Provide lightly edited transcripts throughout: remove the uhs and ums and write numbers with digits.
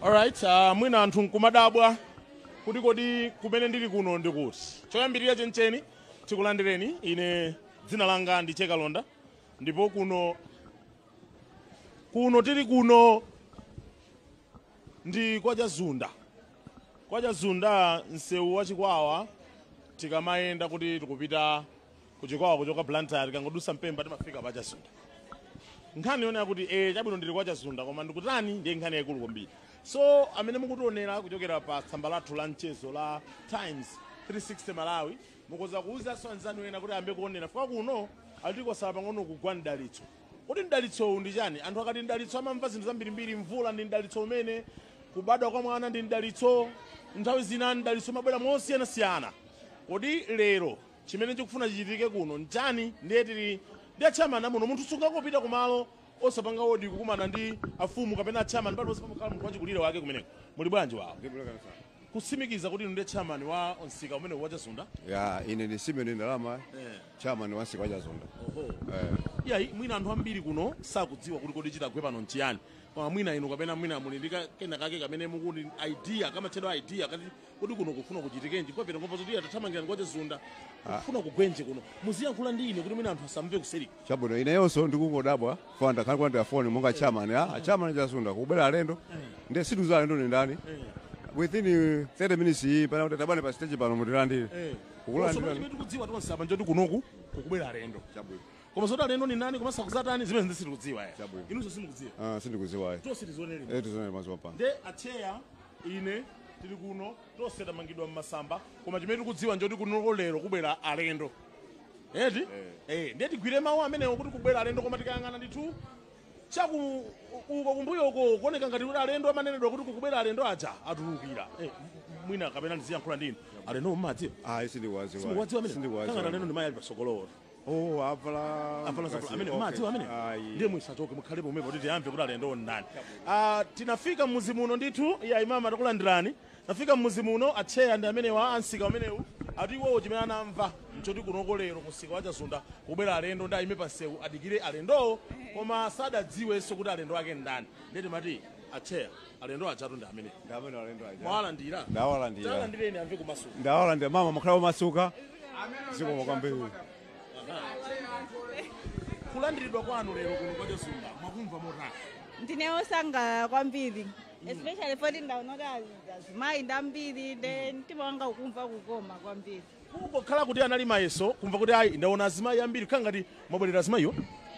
Alright, mwina anthu nkumadabwa kuti kodi kumene ndili kuno ndikuti. Choyambirira chencheni, tikulandireni. Ine dzina langa ndi Chekalonda, ndipo kuno tili kuno ndi kwa Chazunda. Kwa Chazunda, msewu wa Chikwawa. Tikamayenda kuti tikupita kuchikwawa kuchoka Blantyre, tikangodusa Mpemba timafika pa Chazunda. Nkhani yonena kuti chabwino, ndili kwa Chazunda, koma ndikutani? Ndiye nkhani yaikulu kwambiri. So amene mukutionera kuchokera pa tsamba lathu la mchezo la Times 360 Malawi, mukuza kuwuzanso anzanu ena kuti ayambe kuonera fika kuno. Alitikosala pang'ono kugwa mdalitso. Kodi mdalitsowu ndi chani? Anthu akati mdalitso amamva zinthu zambirimbiri. Mvula ndi mdalitso umene, kubadwa kwa mwana ndi mdalitso, nthawi zina mdalitso umabwera mosiyanasiyana. Kodi lero chimene chikufuna chichitike kuno nchani? Ndiye tili ndi achairman amuno. Munthu sungangopita kumalo osapanga odi kukumana ndi afumu kapena achairman paliponse pamakhala munthu wachikulire wake kumeneko. Muli bwanji wawo? Kutsimikiza kuti inu ndi chairman wa msika umene wa Chazunda? Ya, ine ndi Simon Ndalama, chairman wa msika wa Chazunda. Oho. Iyayi, mwina anthu ambiri kuno sakudziwa kuti kodi chitagwe pano nchiyani, koma mwina inu kapena mwina muli ndi kena kake kamene mukuti idea, kamatchedwa idea kati kodi kuno kufuna kuchitikenji? Kwapita ngomva zoti atathamangira kwa Chazunda, kufuna kugwenje kuno. Muziyankhula ndi ine kuti mwina anthu asamve kuserika. Chabwino, ineyonso ndikungodabwa fana ndakhala kulandira foni monga chairman, ya chairman Chazunda, kubwera alendo, ndiye situza alendo ni ndani. Within 30 minutes iyi pana kuti tabane pa stage pano mutilandire. Kukulandira. Chimene tikudziwa tonse apa njoti kunoku kukubwera alendo. Chabwino. Koma zoti alendo ni ndani komanso akuzatani, zimene sitikudziwa ya. Chabwino. Inunso simukudziwa? Ah, sindikudziwa ayi. Tonse tizionere. Eh, tizionere mazuwa pano. Nde acheya, ine tili kuno tonse tamangidwa mmasamba, koma chimene tikudziwa njoti kunoko lero kubwera alendo, eti? Ndiye tigwire mawu amenewo kuti kubwera alendo, koma tikayang'ana ndithu chaku uko kumbuyo uko kuoneka ngati kuti alendo amanenedwa kuti kukubwera alendo aja atulukira. Mwina kapena ndiziyankhula ndinu, alendo mumadziwa? Ayi, sindikuwadziwa. Simukuwadziwa amene? Sindikuwadziwa. Kangati alendo ndi mayi ali pasogololo. Oh, avala. Avala zapula amene mumadziwa amene? Ayi. Ndiye musachoke, mukhale pomwepo kuti tiyamve kuti alendo ndani. Ah, tinafika mmuzi muno ndithu. Ya imama, takulandirani. Tafika mmuzi muno, acheya ndi amenewa ansika umenewu. Ati iwowo chimene anamva nchoti kunoko lero musika wa Chazunda kubwera alendo, ndi ayime pansewu adikire alendowo, koma sadadziwenso kuti alendo ake ndani. Ndiye timati acheya, alendo ajatu ndi amene. Ndi amene alendo aja. Mwawalandira? Ndawalandira. Talandireni, amve kumasuka. Ndawalandira mama, mukhala omasuka. Zikomo kwambiri. Kulandiridwa kwanu lero kuno kwa Chazunda mwakumva motani? Ndine osangalala kwambiri, especially poti ndaona kuti azimayi ndambiri, nde mtima wanga ukumva kukoma kwambiri. Kungokhala kuti anali mayeso kumva kuti ayi, ndaona azimayi ambiri, khala ngati mwabwerera azimayiwo?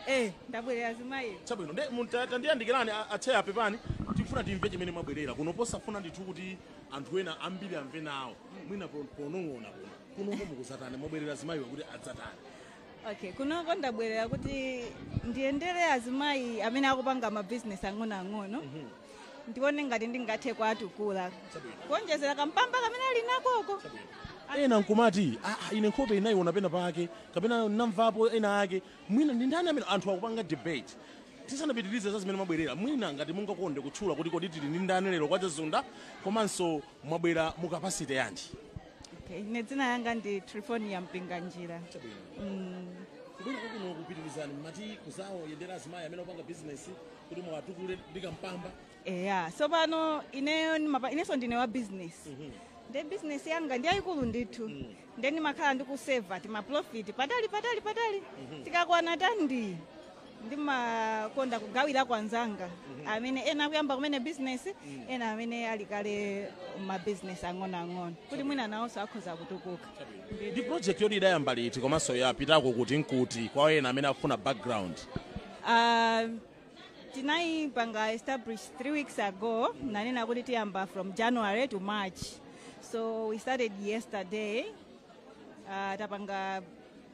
Eh, ndabwerera azimayiwo. Chabwino, nde tandiyandikirani acheya, pepani, tifuna timve chimene mwabwerera kuno. Posafuna ndithu kuti anthu ena ambiri amve nawo, mwina ponong'ona kuno, kunoko mukuzatani? Mwabwerera azimayiwo kuti adzatani? Okay, kunoko ndabwerera kuti ndiyendere azimayi amene akupanga mabizinesi ang'onoang'ono, ndione ngati ndingathe kuatukula, kuonjezera kampamba kamene ali nakoko. Ena nkumati, ah, ah, ine nkhope inayiona pena pake kapena namvapo ena ake, mwina ndi ndani amene? Anthu akupanga debate. Tisanapitirize za zimene mwabwerera, mwina ngati mungakonde kutchula kuti kodi tili ndi ndani lero kwa Chazunda, komanso mwabwera mu capacity yanji? Okay, ine dzina yanga ndi Trifonia Mpinganjira. Kubwera kuno, kupitirizani, mati kuzawo yendera azimayi amene opanga bizinesi kuti muwatukule ndi kampamba? Eya, so pano ineyo inenso ndine wa business, nde business yanga ndi yayikulu ndithu, nde ndimakhala ndikuseva timaprofit patali patali patali. Tikakwana tandi ndimakonda kugawira kwa anzanga amene ena akuyamba kumene business, ena amene ali kale mabusiness ang'onoang'ono, kuti mwina nawonso akhoza kutukuka. Ndi project yoti idayamba liti, komanso yapitako kuti nkuti, kwa ena amene akufuna background? Tinayipanga establish 3 weeks ago. Nanena kuti tiyamba from January to March, so we started yesterday. Tapanga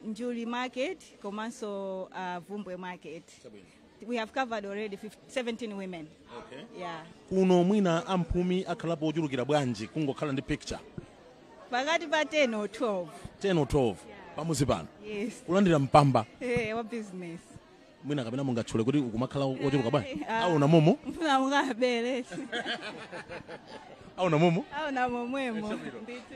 Njuli Market komanso Vumbwe Market. We have covered already 15, 17 women. Yeah. Kuno mwina amphumi akhalapo ochulukira bwanji, kungokhala ndi picture? Pakati pa 10 or 12. 10 or 12 pamuzi pano? Yes. Kulandira mpamba? Hey, wa business. Mwina kapena mungatchule kuti ukumakhala ochuluka bwanji? Ah. Aona momo. Mfuna mukabere. Aona momo? Aona momwemo.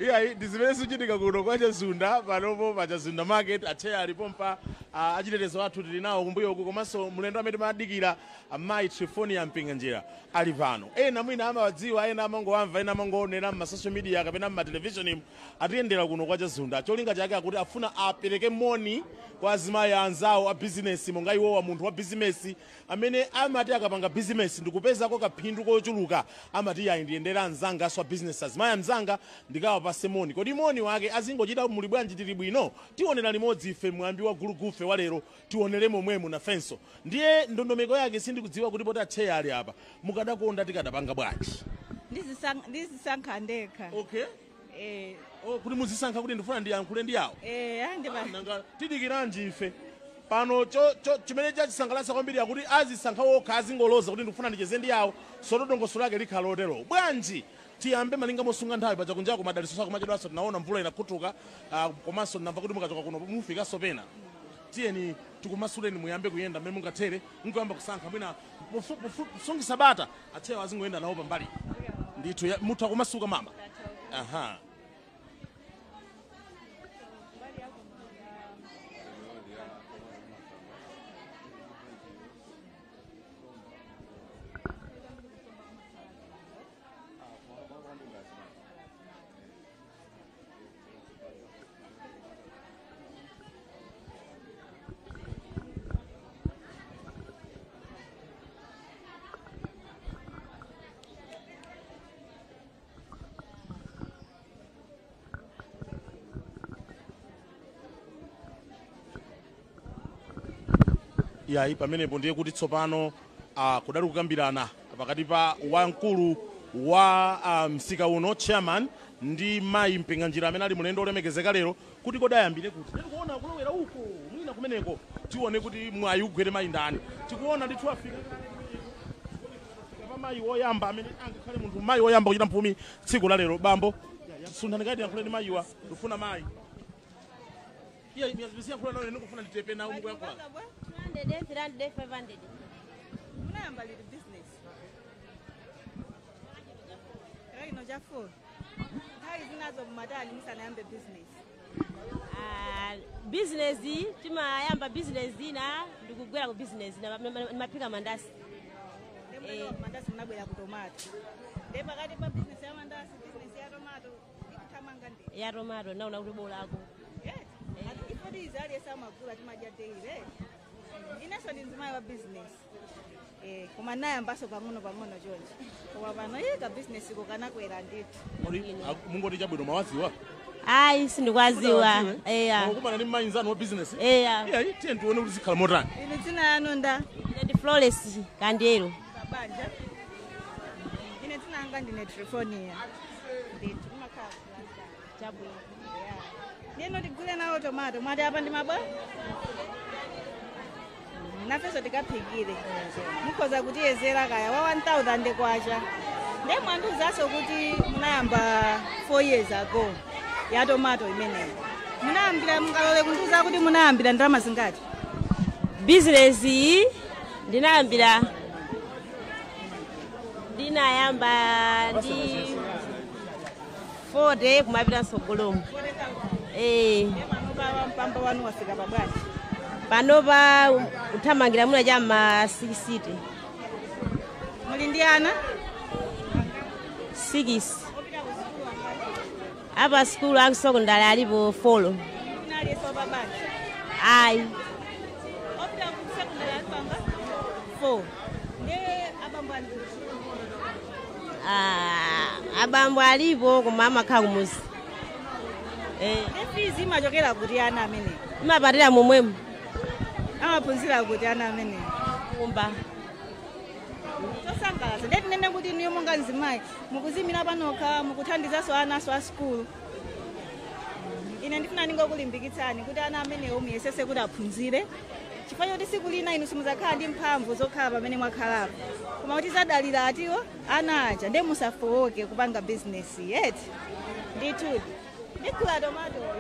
Iyayi, ndi zimene zikuchitika kuno kwa Chazunda panopo pa Chazunda Market. Acheya alipompa, achitetezo athu tili nawo kumbuyo uku, komanso mlendo amene timadikira, amayi Trifonia Mpinganjira, ali pano. Ena mwina amawadziwa, ena amangowamva, ena amangoonera mma social media kapena mma television. Atiyendera kuno kwa Chazunda, cholinga chake akuti afuna apereke moni kwa azimayi anzawo a bizinesi, monga iwowa munthu wa bizinesi amene amati akapanga bizinesi ndikupezako kaphindu kochuluka, amati yayi, ndiyendera anzanga aso a bizinesi, azimayi anzanga, ndikawapase moni. Kodi moni wake azingochita "Muli bwanji?" "Tili bwino"? Tionera limodzi ife mwambi wa gulugufe wa lero, tionere momwemo nafenso. Ndiye ndondomeko yake sindikudziwa kuti poti acheya ali apa, mukadakonda tikadapanga bwanji? Ndizisankha ndekha. Okay. Eh. Oh, kuti muzisankha kuti ndifuna ndiyankhule ndi yawo? Eh, andipa. Nanga tidikiranji ife pano? Chimene chachisangalatsa kwambiri akuti azisankha wokha, azingoloza kuti ndikufuna ndicheze ndi yawo. Soto dongosolo lake likhala lotero bwanji? Tiyambe malinga mosunga nthawi paja kunjaku madaliso sako machedwanso, tinaona mvula inakhutuka, komanso ndinamva kuti mukachoka kuno mufikanso pena. Tiyeni tikumasuleni, muyambe kuyenda mmene mungathere, nkuyamba kusankha mwina kusungisa bata, achewa azingoyenda nawo pambali ndithu. Mutha kumasuka mama. Aha. Yayi, pamenepo ndiye kuti tsopano kudali kukambirana pakati pa wamkulu wa msika uno, chairman, ndi mayi Mpinganjira amene ali mlendo olemekezeka lero, kuti kodi ayambire kuti. Tikuona kulowera uko mwina kumeneko, tione kuti mwayi ugwere mayi ndani. Tikuona ndithu afika pa mayi woyamba amene angakhale munthu mayi woyamba kuchita mphumi tsiku la lero. Bambo, sunthani kaiti, yankhule ndi mayiwa, ndifuna mayi. Iya, miyazimisiyankhula nawo, ndikufuna nditepe nawo mukuyankhula. 200, 300, 500. Munayamba liti business? Chaka cha 4. Nthawi zinazo mumatani musanayambe business? Ah, business, timayamba business ina ndikugwera ku business ina, ndimaphika mandasi. Ndemwe mandasi, munabwera ku tomato. Nde pakati pa business ya mandasi, business ya tomato, ikuthamanga ndi? Ya tomato, naona kuti bolako. Yes. Ati ifoti izi aliyesa amagula, timadya daily. Inenso ndi mzimayi wa business. Eh, koma nayambaso pang'ono pang'ono chonchi. Koma pano iye ka business ko kanakwera ndithu. Kodi mungoti chabwino, mawaziwa? Ayi, sindikwaziwa, eya. Kumana ndi mayi nzanu wa business. Eya. Iya, tiye tione kuti zikhala motani. Inu dzina yanu nda? Ine ndi Flores Kandelo. Babanja. Ine dzina yanga ndine Trifonia. Ndithu kumakhala kulanda. Chabwino. Yeah. Ndiyeno tigule nawo tomato. Mwati apa ndi mabwa? Nafenso tikaphikire. Mukhoza kutiyezera kaya wa 1000 kwacha. Ndiye mwandiuzanso kuti munayamba 4 years ago ya tomato imeneyi. Munayambira, mungalole kundiuza kuti munayambira ndalama zingati? Business iyi ndinayambira, ndinayamba ndi 40 kumapita mtsogolomo, eh. Ndiye panopa mpamba wanu wafika pabwanji? Panopa kuthamangira muna cha ma 60. Muli ndi ana? 6. Apa sukulu akusokondala alipo 4. Wina aliyense wapabanja? Ayi. Opita ku secondary alipanga? 4. Ndiye abambo ali kuti? Ah, abambo alipo koma amakhala kumuzi, eh. Ndiye fees imachokera kuti ana amenewo? Imapatira momwemo. Amaphunzira kuti ana amenewo? Kumba. Tosangalatsa. Ndiye tinene kuti niyo monga mzimayi mukuzimira panokha, mukuthandizanso anaso a sukulu. Ine ndifuna ningokulimbikitsani kuti ana amenewo muyesese kuti aphunzire, chifukwa choti siku lina inu simudzakhala ndi mphamvu zokhala pamene mwakhalapo, koma kuti zadalira atiwo ana aja. Ndiye musafowoke kupanga bizinesi yeti. Ndithudi ndigula tomatoyo,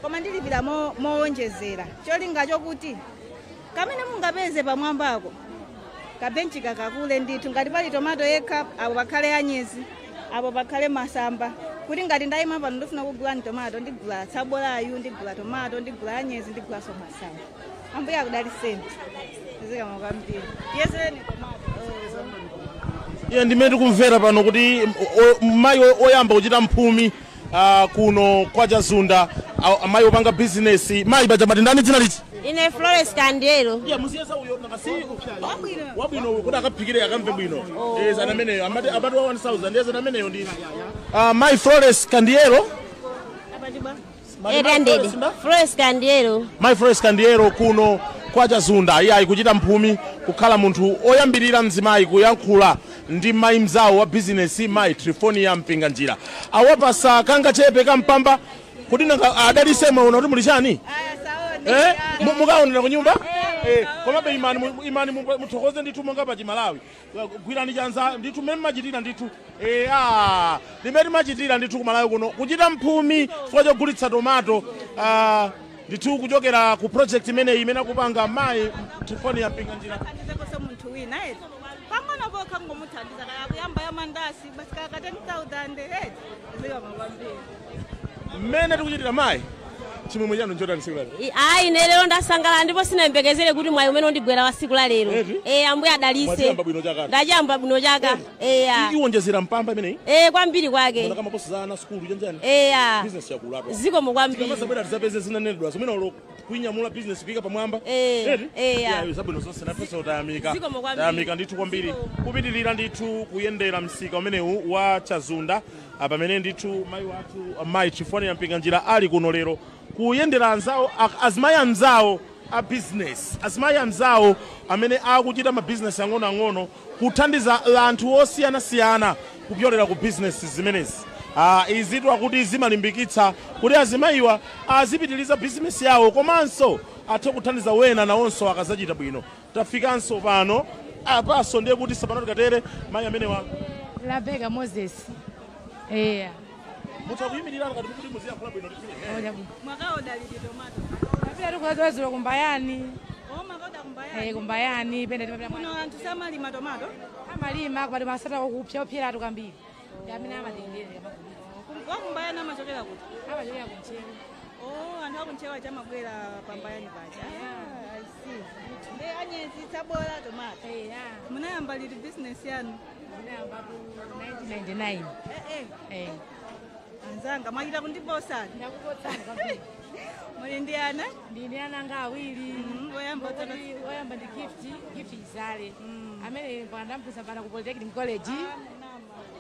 koma ndilipira mowonjezera, cholinga chokuti kamene mungapeze pamwambako kabenchi kakakule ndithu. Ngati pali tomato yekha, apo pakhale anyezi. Apo pakhale masamba kuti ngati ndayima pano ndifuna kugula tomato, ndigula tsabolayu, ndigula tomato, ndigula anyezi, ndigulanso masamba. Ambuye akudaliseni. Zikomo kwambiri. Yeseni tomato. Iye ndimene tikumvera pano kuti mayi oyamba kuchita mphumi kuno kwa Chazunda, mayi opanga bizinesi. Mayi baja mati ndani dzina lichi? Ine Flores Kandiero. Iya, musiyesa uyo nakasi wabwino kuti akaphikire akamve bwino. Eh, zana ameneyo amati abati wa 1000 yezana ameneyo ndi mayi Flores Kandiero. Erendede. Flores Kandiero. Mayi Flores Kandiero kuno kwa Chazunda, iye ayi kuchita mphumi kukhala munthu oyambirira mzimayi kuyankhula ndi mayi mzawo wa bizinesi, mayi Trifonia Mpinganjira. Awapasa kanga chepe kampamba kuti nanga adalise mwaona kuti muli chani? Aya, saone. Eh, mukaonera ku nyumba? Eh, komabe imani imani muthokoze ndithu monga pa Chimalawi. Gwirani chanza ndithu mmene machitira ndithu. Eh, limene machitira ndithu ku Malawi kuno kuchita mphumi chifukwa chogulitsa tomato ndithu kuchokera ku project imeneyi imene akupanga mayi Trifonia Mpinganjira. Thandizekonso munthu wina eti pang'ono pokha ngomuthandiza kaya kuyamba ya mandasi basi kaka 10,000 eti. Zikomo kwambiri. Mmene tikuchitira mayi, chimwemwe chanu nchotani tsiku lero? Ayi, ine lero ndasangalala ndipo sinayembekezere kuti mwayi umene undigwera wa tsiku la lero. Eti? Eh, ambuye adalise. Mwachiyamba bwino chakati. Ndachiyamba bwino chaka. Eya. Iwonjezera mpamba imeneyi. Eh, kwambiri kwake. Mona kama posi za ana sukulu chanjani. Eya. Business yakulatu. Zikomo kwambiri. Tikamazabwera tizapeze zinanenedwa zimene ulo kuinyamula business kuyika pamwamba. Eh, Eti? eh, ya. Ya, zabwino zonse nafenso tayamika. Zikomo kwambiri. Tayamika ndithu kwambiri. Zikomo. Kupitirira ndithu kuyendera msika umenewu wa Chazunda, pamene ndithu mayi wathu mayi Trifonia Mpinganjira ali kuno lero kuyendera anzawo, azimayi anzawo a business, azimayi anzawo amene akuchita mabizinesi ang'onoang'ono, kuthandiza anthu osiyanasiyana kupyolera ku business zimenezi. Izitu akuti zimalimbikitsa kuti azimayiwa azipitiriza bizinesi yawo komanso athe kuthandiza wena nawonso akazachita bwino. Tafikanso pano apaso ndiye kuti sapano tikatere mayi amenewa. Rebecca Moses. Eya. Mutha kuyimirira ngati mukuti muziyankhula bwino tifike. Mwakaoda liti tomato? Tapita tikuwazwazula kumbayani. O, mwakaoda kumbayani. Eh, kumbayani penda timapita Kuno mwa. anthu samalima tomato? Amalima kupati masata okupya opyeratu kwambiri. Ndi amene amatengere amagulitsa. Wakumbayani amachokera kuti? Amachokera kumchewu. Oh, anthu akumchewu chamabwera pambayani paja. Ah, I see. Nde anyezi, tsabola, tomato. Eya. Munayamba liti business yanu? Ndinayamba ku 1999. Eh, eh. Eh. Anzanga mwachita kundiposani. Ndakupotsani kwambiri. Muli ndi ana? Ndine ana anga awiri. Woyamba tsono? Woyamba ndi Gift Izale. Amene mpaka ndamphunzitsa pano ku Polytechnic College.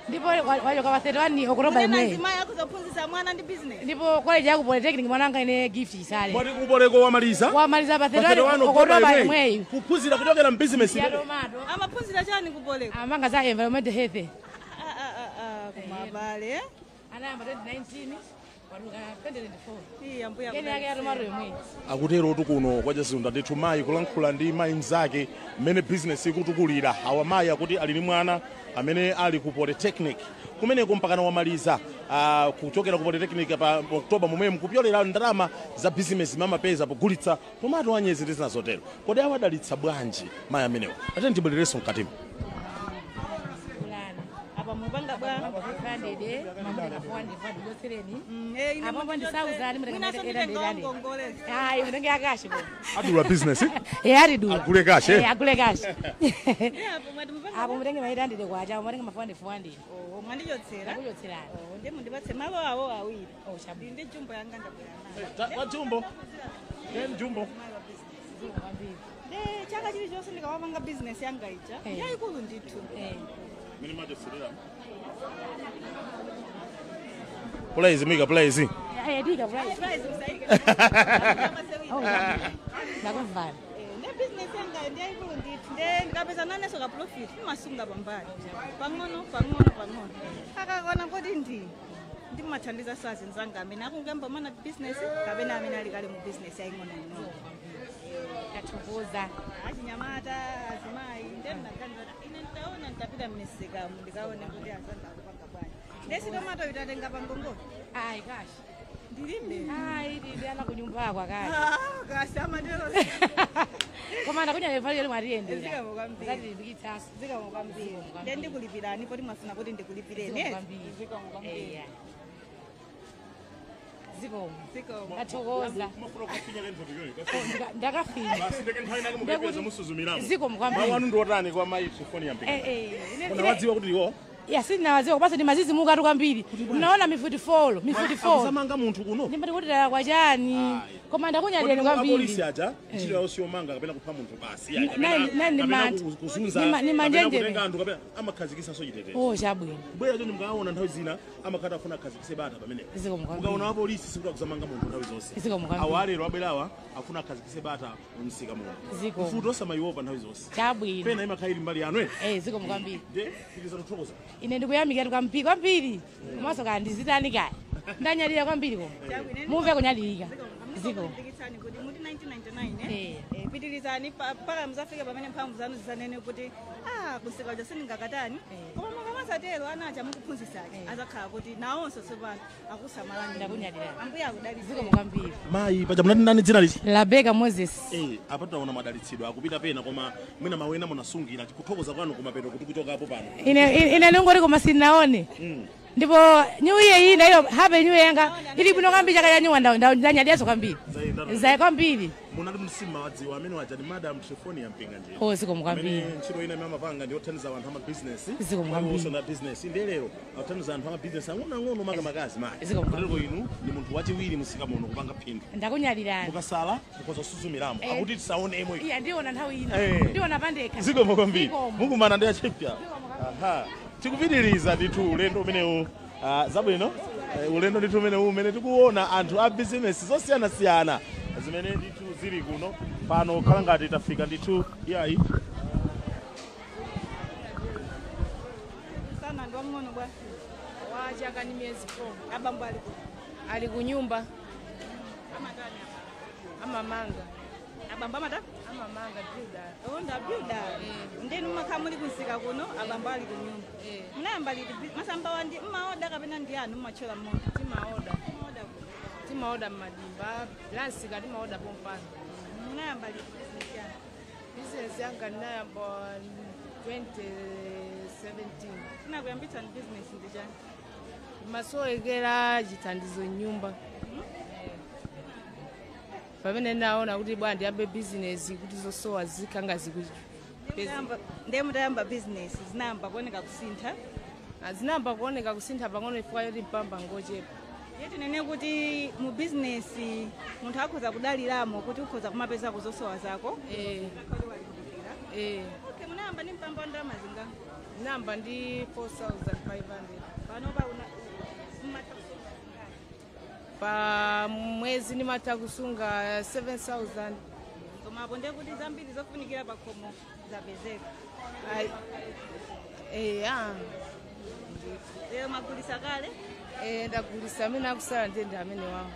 Ndipo wachoka pa 31 Oktoba Munena imweyi. mzimayi akuzophunzitsa mwana ndi business. Ndipo college yaku Polytechnic mwana ine Gift Isale. Mwati kupoleko wamaliza? Wamaliza pa Pa 31 31 Oktoba Oktoba imweyi. imweyi. Kuphunzira kuchokera mbizinesi Ya imene. tomato. Amaphunzira chani kupoleko? Amanga za environment health. Ah, ah, ah, ah, kumabale. Anayamba 2019 waduka 2024. Iya, mbuya. Keni yake ya tomato imweyi. Akuterotu kuno kwa Chazunda ndithu mayi kulankhula ndi mayi mnzake mmene bizinesi ikutukulira. Awa mayi akuti ali ndi mwana amene ali ku Polytechnic kumeneko mpakana wamaliza kuchokera ku Polytechnic pa Oktoba momwemo kupyolera ndalama za bizinesi mamapeza pogulitsa tomato, anyezi ndi zina zotero. Kodi awadalitsa bwanji mayi amenewa? Ate ndibwererenso mkatimo. Kulana. Apa mupanga bwa? 500 mamutenga 400 yotsereni. Eh, ine Apo ndi 1000 mutenga Mwinaso 800. nditenga ngongolezi. Ayi, mutenge akashi bo. Adula bizinesi. Eh, atidula. Agule cash, eh? Eh, agule cash. Ndiye apo mwati mupanga Apo mutenge ma 800 kwacha, apo mutenge ma 400 400. Oh, mwandichotsera. Kuchotserani. Oh, ndiye mundipatse malo awo awiri. Oh, chabu. Ndi ndi jumbo yanga ndabwera nayo. Wa jumbo. Jumbo. Kwambiri. Nde chaka chilichonse ndikamapanga business yanga ija yayikulu ndithu. Eh. Mene machoserera. Please, Mika, please. Eh, dika price. Price msaike. Oh, ndakumvana. Ne business yanga ndiyayikulu ndithu. Nde ndikapeza naneso ka profit ndimasunga pambali. Pang'ono pang'ono pang'ono. Akakona poti ndi ndimathandiza sazi nzanga amene akungamba mana business kapena amene ali kale mu business yaying'onoing'ono. Tathokoza. Achinyamata, azimayi, nde mnaganiza ine nditaona nditapita mmisikamu ndikaone kuti azanga akupanga bwanji. Ndesi tomato itatenga pangongole? Ayi, cash. Ndilibe. Ayi, ndili ana kunyumba kwa cash. Ah, kasi amatero. Koma ndakunyadira pali mwatiyendera. Zikomo kwambiri. Zatilimbikitsanso. Zikomo kwambiri. Ndiye ndikulipirani poti mwafuna kuti ndikulipireni. Zikomo kwambiri. Zikomo kwambiri. Eya. Zikomo. Zikomo. Ndathokoza. Mafuna kufinya kenthu Ndakafinya. Basi ndeke nthawi nake mukapeza musuzumiramo. Zikomo kwambiri. Mawu anu ndi otani kwa mayi Trifonia Mpinga? Eh, eh. Munawadziwa kuti iwo Ya, sindinawadziwa komanso ndimazizimuka tu kwambiri. Mnaona mifuti folo, mifuti folo. akusamanga munthu kuno. Ndimati kuti dala kwa chani. Koma ndakunyadira kwambiri. Apolisi aja ntchito yawo siyomanga kapena kupha munthu basi. Nani Kapena mantha. kuzunza. Ni kapena manjenjeme. kutenga anthu kapena amakhazikisanso chitetezo. Oh, chabwino. Kubwera choncho mukaona nthawi zina amakhala afuna akhazikise bata pamenepo. Zikomo kwambiri. Mukaona apolisi sikuti akuzamanga munthu nthawi zonse. Zikomo kwambiri. Awa alero abwerawa afuna akhazikise bata mumsika muno. Zikomo. Mfuti osamaiopa nthawi zonse. Chabwino. Pena imakhala ili mbali yanu. Eh, zikomo kwambiri. Nde tiliza kuthokoza. Ine ndikuyamikira kwambiri kwambiri. Komanso kaya ndizitani kaya. Ndanyadira kwambiri koma. Mumve kunyadilika. Zikomo. Zikomo kuti muti 1999 Eh. eh, pitirizani mpaka muzafika pamene mphamvu zanu zizanene kuti ah, kusika uja sindingakatani, koma mukamasatero ana aja mukuphunzitsachi azakhala kuti nawonso tsopano akusamalani. Ndakunyadira. Ambuye akudalitse. Zikomo kwambiri. Mayi, paja munati ndani dzina liti? Labeka Moses. Eh, apa taona madalitsidwe akupita pena, koma mwina mawena munasungira kuthokoza kwanu kumapeto kuti kuchokapo pano. Ine ningoti koma sindinaone. Ndipo new year iyi nayo happy new year yanga ili bwino kwambiri, chaka cha nyuwa ndanyadiranso kwambiri. Zayi kwambiri. Munati msimmawadziwa amene waja ndi Madam Trifonia Mpinganjira. Oh, zikomo kwambiri. Amene ntchito ina imene amapanga ndi yothandiza anthu amabizinesi. Zikomo kwambiri. Na business ndi lero akuthandiza anthu amabizinesi ang'onoang'ono, makamakazi mayi. Zikomo kwambiri. Kutero inu ndi munthu wachiwiri msika muno kupanga phindu. Ndakunyalirani. Mukasala mukhoza kusuzumiramo. Eh. Akuti tisaone emwe. Iya, ndiona nthawi ino. Eh. Ndiona pandekha. Zikomo kwambiri. Zikomo. Mukumana ndi achipya. Aha, tikupitiriza ndithu ulendo umenewu. Ah, zabwino. Ulendo ndithu umenewu umene tikuona anthu a bizinesi zosiyanasiyana zimene ndithu zili kuno pano, khala ngati tafika ndithu iyayi. Sana ndi wamng'ono bwa? Wachaka ni miyezi 4. Abambo ali kuti? Ali kunyumba. Amatani apa? Amamanga. Abambo amata? Amamanga, builder. Oh, nda builder. Ndenu mmakhala muli kunsika kuno, abambo ali kunyumba? Eh. Munayamba liti masamba wandi mmaoda kapena ndi anu mmathyola mmoda? Timaoda. Mmaoda kuno? Timaoda mmadimba lansika, timaoda pompano. Munayamba liti business yanu? Bizinesi yanga ndinayamba 2017. Tinakuyambitsani business ndi chani? Masowekera chithandizo nyumba, pamene ndaona kuti bwana ndiyambe bizinesi kuti zosowa zikhanga zikuchipeza. Ndiye mutayamba business zinayamba kuoneka kusintha? Zinayamba kuoneka kusintha pang'ono chifukwa yoti mpamba ngochepa. Ndiye tinene kuti mu bizinesi munthu akhoza kudaliramo kuti ukhoza kumapeza kuzosowa zako? Eh. Eh. Okay, munayamba ndi mpamba wa ndalama zinga? Namba ndi 4500. Panopa mmatha kusunga zingati? Pa mwezi ndimatha kusunga 7000. Koma apo ndiye kuti zambiri zofunikira pakhomo zapezeka? Ai, eh, ah. Lero mwagulisa kale? Eh, ndagulisa, amene akusala ndiye ndi amene wawo.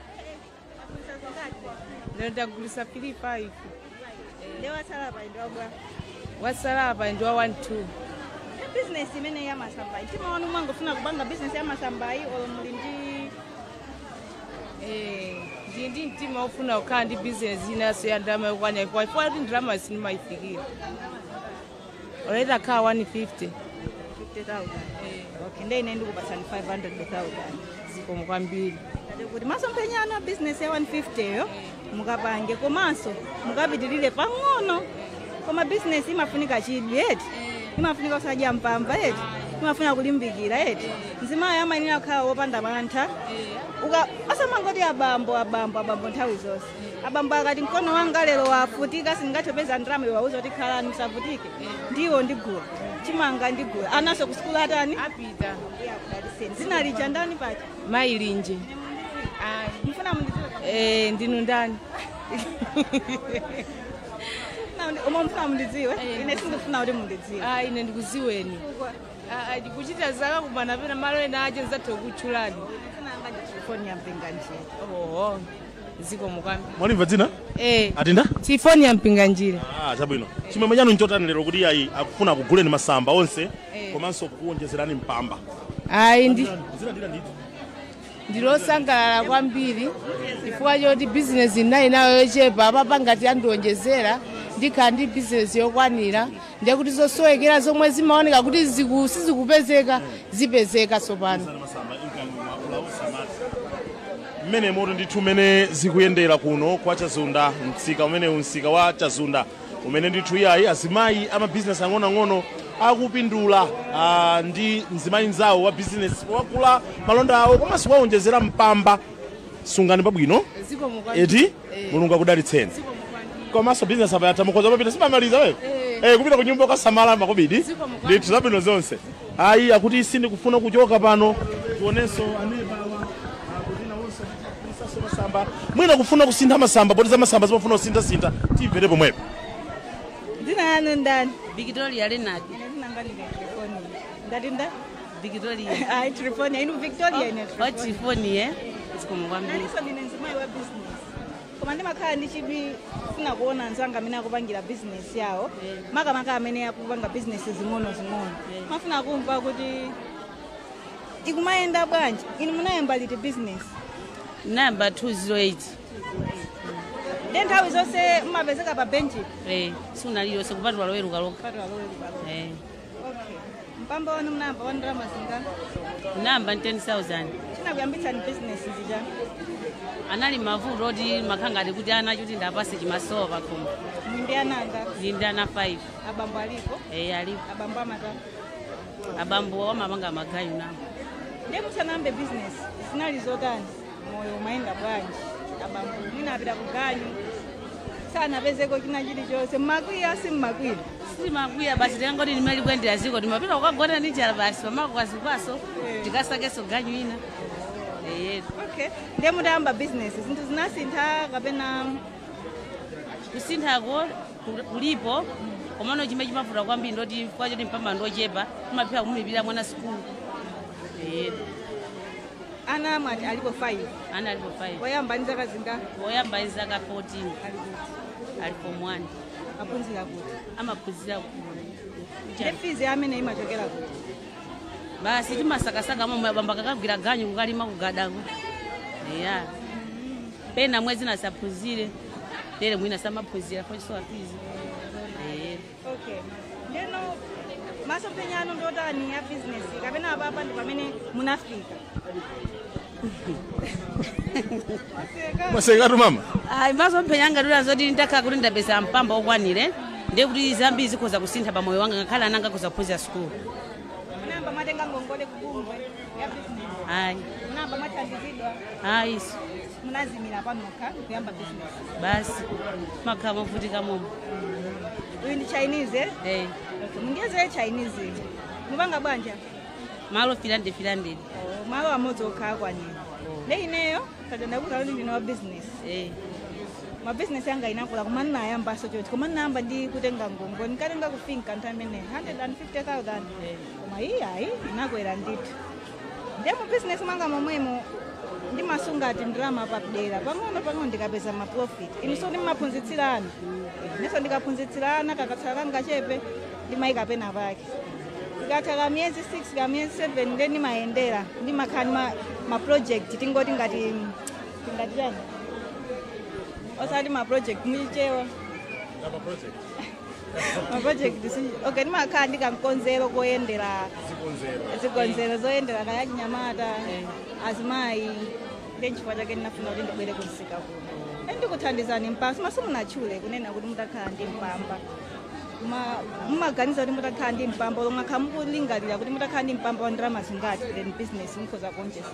Mwagulisa zingati? Lero ndagulisa 35. Ndiye watsala pa ndi wabwa? Wasala apa ndi wa 12. Business imene ya masambayi, mtima wanu mwangofuna kupanga business ya masambayi olo muli ndi? Eh, ndi mtima ofuna kukhala ndi bizinesi inanso ya ndalama yokwana, chifukwa kuti ndalama sindimayifikira oleta khala 150. 50,000? Okay, ndiye ine ndikupatsani 500,000. Zikomo kwambiri. Ngati kuti masomphenya anu a business ya 150 yo mukapange, komanso mukapitirire pang'ono. Koma business imafunika chidwi eti, imafunika kusadya mpamba eti, imafuna kulimbikira eti. Mzimayi amayenera kukhala wopanda mantha. Uka asamangoti abambo, abambo, abambo nthawi zonse. Abambo akati mkono wanga lero wafutika, sindingathe ndalama, iwe wauza kuti khalani musavutike, ndiwo ndigula chimanga, ndigula anaso kusukulu atani? Apita. Akudaliseni. Zina lija ndani pacha? Mayilinje. Mfuna mundidziwe? Eh, ndinu ndani? Omwe mfuna mundidziwe, ine sindifuna kuti mundidziwe. Ah, ine ndikuziweni. Ah, ah, ndikuchita zaka kumana pena malo ena ache nzathe kukutchulani. Foni yaMpinganjira. Oho, zikomo kwambiri. Mwalimva dzina? Eh. Atinda? Tifoni ya Mpinganjira. Ah, chabwino. Chimwemwe chanu nchotani lero kuti ayi akufuna kuguleni masamba onse komanso kukuwonjezerani mpamba? Ayi, ndi Zina ndithu. Ndilosangalala kwambiri chifukwa choti bizinesi inayi nayo yochepa, apapa ngati andionjezera Ndikhala ndi bizinesi yokwanira, ndiye kuti zosowekera zomwe zimaoneka kuti sizikupezeka zipezeka tsopano. Mmene moto ndithu mmene zikuyendera kuno kwa Chazunda, msika umene msika wa Chazunda umene ndithu iyayi azimayi amabizinesi ang'onoang'ono akupindula ndi mzimayi nzawo wa bizinesi wakula malonda awo komanso kuwawonjezera mpamba. Sungani pabwino eti, Mulungu akudalitseni. Komanso bizinesi apa yatha, mukhoza papita simamaliza wewe kupita ku nyumba ukasamala makobidi ndithu zabwino zonse. Ayi, akuti sindikufuna kuchoka pano, tionenso aneba awa akuti nawonso kusaso masamba, mwina kufuna kusintha masamba poti za masamba zimafuna kusinthasintha. Timvere pomwepo. Dzina lanu ndani? Victoria Leonard. Ine dzinanga ndine Trifonia. Ndati nda? Victoria. Ayi, Trifonia. Inu Victoria, ine Trifonia. Otifoni zikomo kwambiri. Naninso ndine mzimayi wa business, koma ndimakhala ndi chidwi funa kuona anzanga amene akupangira business yawo, makamaka amene akupanga business zing'ono zing'ono. Mafuna kumva kuti ikumayenda bwanji. Inu munayamba liti business? Nayamba 208. Nde nthawi zonse mumapezeka pa benchi? Sunaliyonse kupatula Loweruka lokha. Okay, mpamba wanu munayamba wa ndalama zingati? Nayamba 10,000. Chinakuyambitsani business zija? Anali mavuto oti makhangati kuti ana chuti ndapase chimasowa pakhomo. Mwindi ananga? Ndi ana 5. Abambo alipo? Eh, alipo. Abambo amata? Abambo wamapanga magayu nawo. Ndiye musanayambe business zinali zotani? Moyo umayenda bwanji? Abambo mwina apita kuganyu, sanapezeko china chilichonse, mmakwiya simmakwiya? Simakwiya, basi tikangoti limene likuyendera ziko timapita kukagona ndi njala basi, pamakwazikwaso tikasakeso ganyu ina. Okay, ndiye mutayamba business zinthu zinasintha kapena? Kusinthako kulipo, komano chimene chimavuta kwambiri ndoti kwachoti mpamba ndochepa, timaphika kumulipira mwana sukulu. Ana mwati alipo 5? Ana alipo 5. Woyamba ndi zaka zingati? Woyamba ndi zaka 14. Ali kuti? Ali form 1. Aphunzira kuti? Amaphunzira ku Ndi fees amene imachokera kuti? Basi timasakasaka momwe abamba kakagwira ganyu kukalima kugadako, eya, pena mwezi nasaphunzire tere mwina samaphunzira fochisowa fees. Okay, ndeno masomphenya anu ndotani ya business, kapena apapa ndi pamene munafika? Masekatu mama. Ayi, masomphenya anga ndula zoti ndakhala kuti ndapeza mpamba okwanire, ndiye kuti zambiri zikhoza kusintha pamoyo wanga, ngakhale ana angakhoza kuphunzira sukulu. Munayamba mwatenga ngongole kubungwe ya business? Ayi. Munayamba mwathandizidwa? Ayi. Munazimira panokha kuyamba business? Basi, makhala movutika momwe. Uyu ndi Chinese, eh? Eh. Okay, mungeze Chinese mupanga bwanja? Malo 300 300. Oh, malo amodzi okha akwanira. Nde ineyo kaja ndakuza kuti ndine wa business. Mabizinesi anga inakula, koma ndinayambaso choti, koma ndinayamba ndi kutenga ngongole, ndikatenga kufinka nthawi imeneyo 150,000, koma iyi ayi, inakwera ndithu. Ndiye mu bizinesi mwanga momwemo ndimasunga ati ndalama padera pang'ono pang'ono, ndikapeza ma profit. Inunso ndimaphunzitsira ana, inenso ndikaphunzitsira ana, kakatsala kanga chepe ndimayika pena pake. Ikatha ka miyezi 6, ka miyezi 7, nde ndimayendera, ndimakhala ndi ma project, tingoti ngati tingati chani, osati ma project muchichewa, ma project okay, ndimakhala ndikamkonzero koyendera, zikonzero zoyendera kaya chinyamata, azimayi. Ndi nchifukwa chake ndinafuna kuti ndibwere kumsika kuno. Ndikuthandizani mpamba, simaso munatchule kunena kuti mutakhala ndi mpamba, mumaganiza kuti mutakhala ndi mpamba, lomwe akhala mukulingalira kuti mutakhala ndi mpamba wa ndalama zingati, then business mukhoza kuonjezera?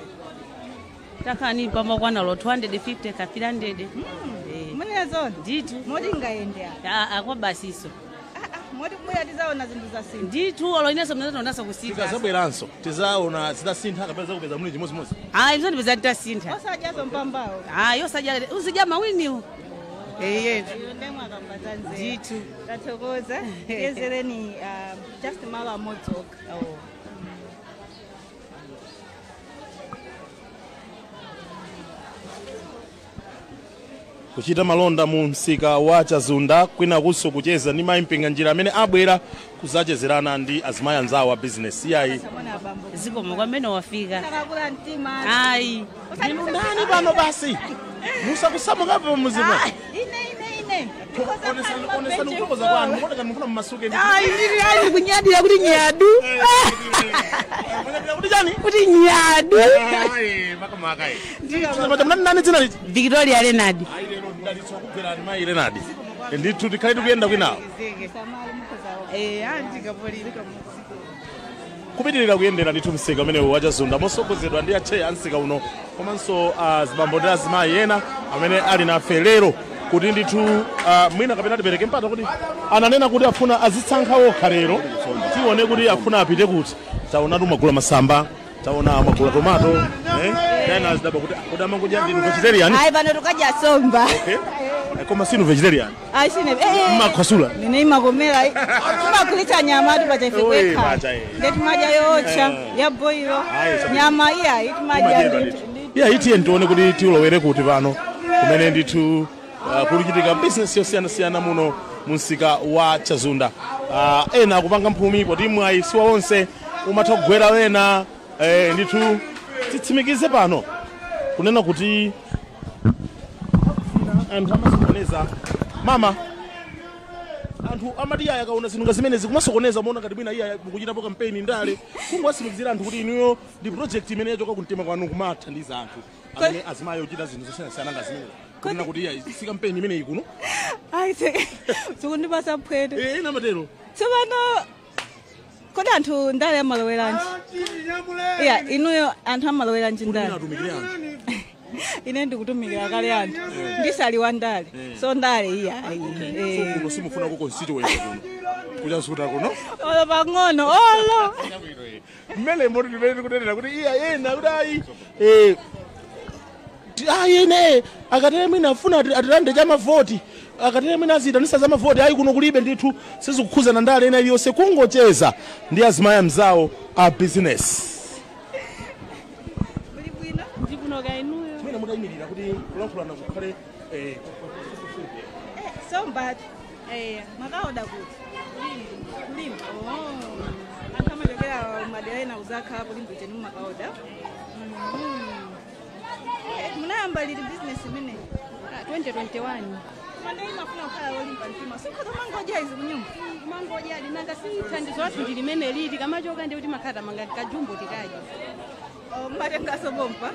Takhala ni mpamba kwana lo 250 ka 300. Munena zona? Ndithu. Moti ngayende apa? Akwa basiso. Moti kubwera tizaona zinthu zasintha? Ndithu, olo inenso mnazotonaso kusintha. Tikazabweranso tizaona zitasintha kapena zakupeza muli chimodzimodzi? Ayi, mzondipeza titasintha. Osadyazo mpambawo? Ayi, osadya, uzidya mawiniwo, eyetu. Ndemwe akamba zanzeru. Ndithu. Tathokoza. Tiyezereni just malo amodzi okha. Kuchita malonda mu msika wa Chazunda, kwinakunso kucheza ndi mayi Mpinganjira amene abwera kuzachezerana ndi azimayi anzawo a bizinesi iyayi. Samona abambo. Zikomo kwamene wafika. Sakakula mtima. Ayi. Ndani pano basi musakusamukapo muzima. Ine ine ine. Onesani kutokoza kwanu muoneka mufuna mmasuke ndi. Ayi ndiri ayi kunyadira kuti nyadu. Kuti chani? Kuti nyadu. Ayi makamaka ayi. Ndithu nani dzina liti? Victoria Leonard. Ayi lero ndalitso kugwerani mayi Leonard. Ndithu tikhale tikuyenda kwinawo. Kupitirira kuyendera ndithu msika umenewu wachazunda mosogozedwa ndi acheya amsika uno komanso azibambo ndi azimayi ena amene ali nafe lero kuti ndithu mwina kapena tipereke mpata kuti ananena kuti afuna azitsankha okha lero tione kuti afuna apite kuti. Taonatu mwagula masamba, taona mwagula tomato, ena azidaba kuti kodi amangodya ndinu vegetarian? Ayi pano tukadya somba. Okay. Koma sinu vegetarian? Ayi sine. Mmakhwasula. Nene imakomera. Timakulitsa nyama tupacha ife kwekha. Ndeti madya yootcha, ya boilo. Nyama iya timadya ndithu. Iya itiye ndione kuti tiulowere kuti pano kumene ndithu kulichitika business yosiyanasiyana muno mumsika wa Chazunda. Ena akupanga mphumi poti mwayi siwa onse umatha kugwera wena ndithu titsimikize pano kunena kuti anthu amasokoneza. Mama, anthu amati iyaya akaona zinthu zimenezi kumasokoneza muona ngati mwina iyaya mukuchitapo kampeni ndale kungowatsimikizira anthu kuti inuyo ndi project imene yachoka kumtima kwanu kumathandiza anthu amene azimayi ochita zinthu zosiyanasiyana nga zimenezi kunena kuti iya si kampeni imeneyi kuno. Ayi sikundipasa phwete. Ena amatero. Tsopano kodi anthu ndale amaloweranji? Iya inuyo anthu amaloweranji ndale? Ine ndikutumikira kale anthu ndisali wa ndale so ndale iya. So kuno simufuna ku constituency kuno kuchasuta kuno olo pang'ono olo mmene moti ndimene ndikunenera kuti iya ena kuti ayi ayi ene akatere mwina afuna atilande cha mavoti akatere mwina aziyitanisa za mavoti ayi kuno kulibe ndithu sizikukhuzana ndale ena iliyonse kungocheza ndi azimayi amzawo a business. Mwina mutayimirira kuti kulankhulana kukhale somba makaoda kuti kulimba. Anthu amachokera madera ena kuzakhala kulimba chenu makaoda. Munayamba liti business imeneyi? 2021. Mandei mafuna kukhala wolimba mtima sikhoza mangodya izi kunyumba. Mangodya linanga si thandizo wathu ndi limene liti kamachoka ndi kuti makhata manga kajumbo tikadya. Matengaso bompa.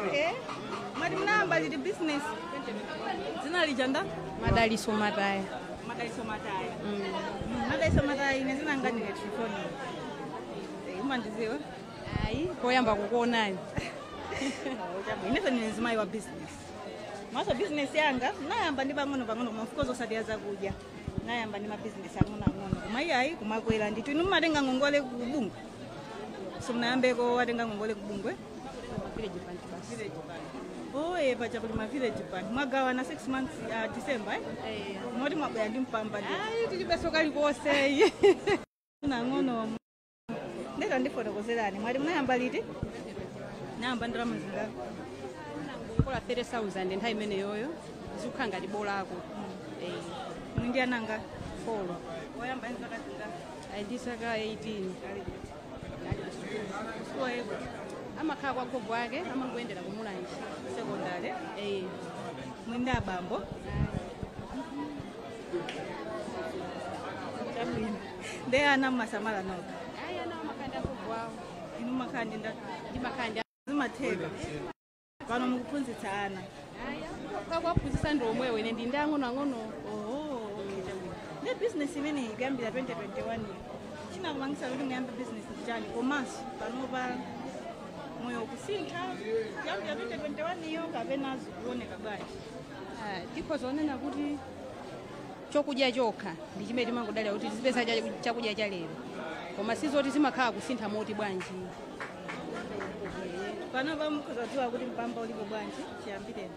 Okay. Mati munayamba liti business? Dzina lija nda? Madaliso Mataya. Madaliso Mataya. Madaliso Mataya ine zina ngani letrifoni. Umandiziwa? Ayi, poyamba kukuonani. Ineso ndine mzimayi wa business. Maso business yanga nayamba ndi pang'ono pang'ono koma of course osati zakudya. Nayamba ndi ma business ang'ono ang'ono. Koma iyayi kumakwera ndithu inu mumatenga ngongole ku bungwe. So munayambeko watenga ngongole ku bungwe? Village bank basi. Village bank. Oye pacha kuli ma village bank. Mwagawana 6 months December eh? Moti mwabwera ndi mpamba ndi. Ayi tilibeso kalikonse. Nang'ono. Ndeta ndifotokozerani. Mwati munayamba liti? Nayamba ndalama zingati? Kola 30,000 nthawi imeneyoyo zikukhala ngati bolako. Muli ndi ananga? 4. Woyamba ndi zaka zingati? Ali ndi zaka 18. Amakhala kwa gogo ake amangoyendera kumulanje sekondari. Muli ndi abambo? Ndi ana mmasamala nokha? Ayi ana amakhala ndi agogo awo. Inu mumakhala ndi ndani? Ndimakhala ndi zimatheka. Pano mukuphunzitsa ana? Ayi kakuwaphunzitsa ndi omwewo ine ndi ndi ang'onoang'ono. Ndi business imeneyi kuyambira 2021 chinakumangisa kuti muyambe business ndi chani komanso panopa moyo kusintha kuyambira 2021 iyo kapena zikuoneka bwanji? Tikhoza onena kuti chokudya chokha ndi chimene timangodalira kuti tizipeza chakudya cha lero koma sizoti zimakhala kusintha moti bwanji. Panopa mukhoza kudziwa kuti mpamba ulipo bwanji chiyambireni?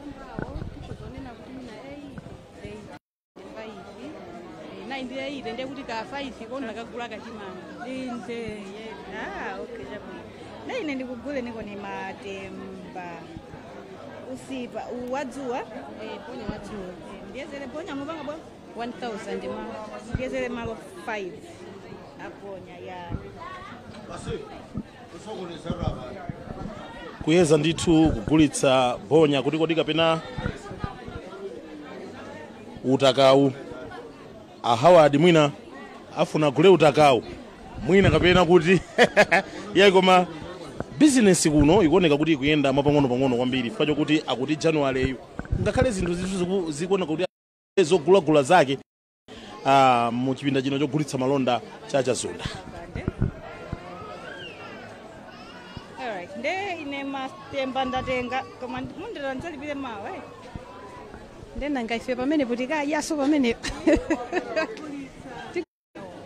Mpambawo tikhoza onena kuti mina 8 9 ndi 8 ndiye kuti ka 5 kona kagula kachimanga. Inde. Okay chabwino. Na ine ndikugule niko ni matemba. Usipa wadzuwa? Ponya wadzuwa. Ndiyezere ponya mupanga bwa? 1000 malo. Ndiyezere malo 5. Aponya ya. Basi. Usokoneza raba. Kuyeza ndithu kugulitsa bonya kuti kodi kapena utakawu a Howard mwina afuna gule utakawu mwina kapena kuti yayi, koma bizinesi kuno ikuoneka kuti ikuyenda mwapang'ono-pang'ono kwambiri chifukwa chokuti akuti Januwaleyu ngakhale zinthu zithu zikuoneka kuti zogulagula zake mu chipinda chino chogulitsa malonda cha Chazunda. Alright, nde ine matemba ndatenga, koma mundira ndzalipire mawa, eh? Ndenanga ife pamene kuti kadyaso pamene.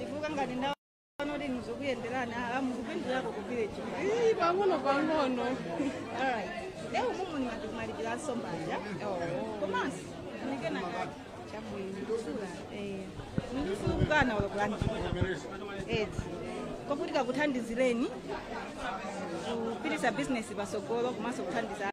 Ivuka ngati ndaona kuti inu zikuyenderani, mukupindulako ku village. Pang'ono pang'ono. Alright, nde umumu nimalipiranso mbanja, komanso ndikenakake ndifukana ulo kulandira eti kokuti kakuthandizireni kupitisa bizinesi pasogolo komanso kuthandiza.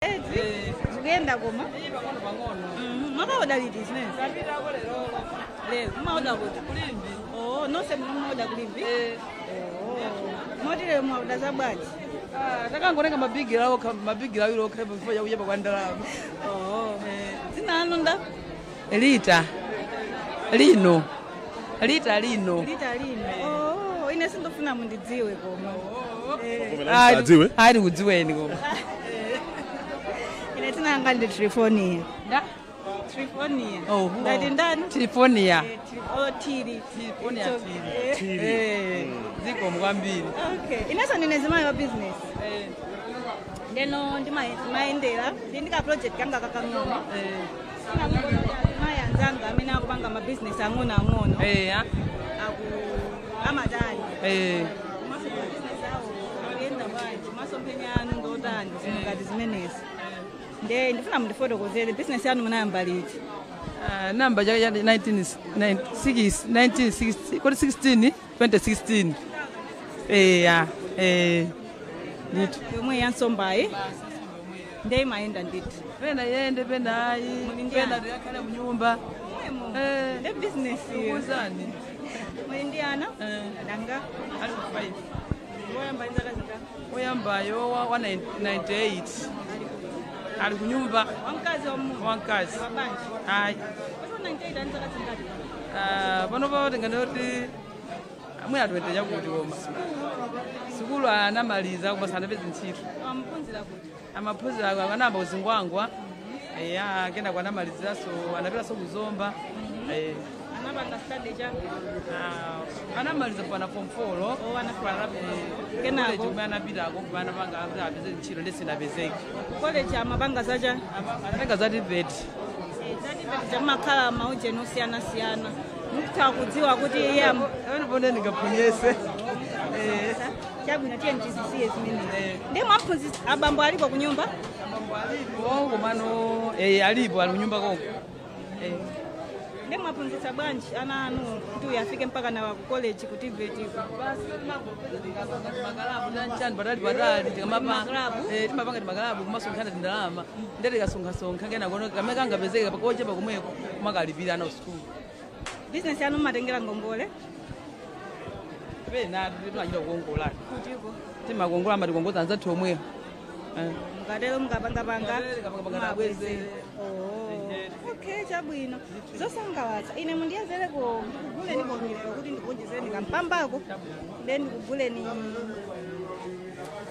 Eti zikuyenda koma mwakaoda liti zimene? Lero mumaoda kuti? Oh, nonse mumaoda kulimbi? Oh, moti lero mwaoda za bwanji? Takangoneka mabigira okha, mabigira awiri okha before yakuchepa kwa ndalama. Oh, dzina anu nda? Lita lino, lita lino. Lita lino. Oh, ine sindofuna mundidziwe koma. Adziwe? Ali kudziweni koma. Ine dzina langa ndi Trifonia. Nda? Trifonia. Oh. Ndati ndani? Trifonia. Oh, tiri. Trifonia. It's okay. Tiri. Zikomo kwambiri. Okay, inenso ndine zimayi wa business, ndeno ndimayendera ndi ndika project kanga kakang'ono, mayi anzanga amene akupanga mabizinesi ang'onoang'ono aku amatani komanso mabizinesi awo akuyenda bwanji, masomphenya anu ndotani, zinthu ngati zimenezi. Nde ndifuna mundifotokozere, bizinesi yanu munayamba liti? Namba chaka cha 1960 kodi 16 2016, eya, ndithu. Yomwe yansombayi nde imayenda ndithu? Pena yende, pena ayi. Muli ndi pena ana? tikakhale munyumba. Nde bizinesi iyo. Uzani. Muli ndi ana nanga? Ali 5. Woyamba ndi zaka zingati? Oyambayo wa 98, ali kunyumba. Wamkazi, wamuna? Wamkazi. Wabanja? Ayi. Pasa 98 ani zaka zingati? Pano pawo tinganoti amwe atwete chakuti, koma sukulu anamaliza koma sanapeze ntchito. Amaphunzira kuti? Amaphunzira, anayamba kuzingwangwa, eya, kenako anamaliziranso, anapitanso kuzomba. Anapanga study cha? Anamaliza pana form 4 lo. Oh, anafika. Kenako? Chomwe anapitako anapanga kuti apeze ntchito, ndi sinapezeke. College amapanga zacha? Anatenga za TVET. Za TVET chamakhala maujeni osiyanasiyana, mukutha kudziwa kuti iye Amene pone ndingaphonyese. Chabwino, tiye ntizisiye zimenezi. Ndi mwamphunzitsa, abambo alipo kunyumba? Abambo alipo komano, alipo, ali kunyumba koko. Ndi mwaphunzitsa bwanji ana anu kuti uyu afike mpaka na ku college, ku TVET? Chani patali patali tikamapa Makalabu? Timapanga timakalabu kumasonkhana tindalama, nde tikasonkhasonkha kenako kamene kangapezeke pakochepa komweko kumakalipira ana usukulu. Bizinesi yanu mumatengera ngongole? Pena timachita kukongola. Kutiko? Timakongola, amatikongoza anzathu omwewo. Mukatero mukapangapanga. Mukapangapanga tabwezere. Oh, okay, chabwino, zosangalatsa. Ine mundiyezereko, ndikuguleni komilero kuti ndikuonjezereni kampambako, nde ndikuguleni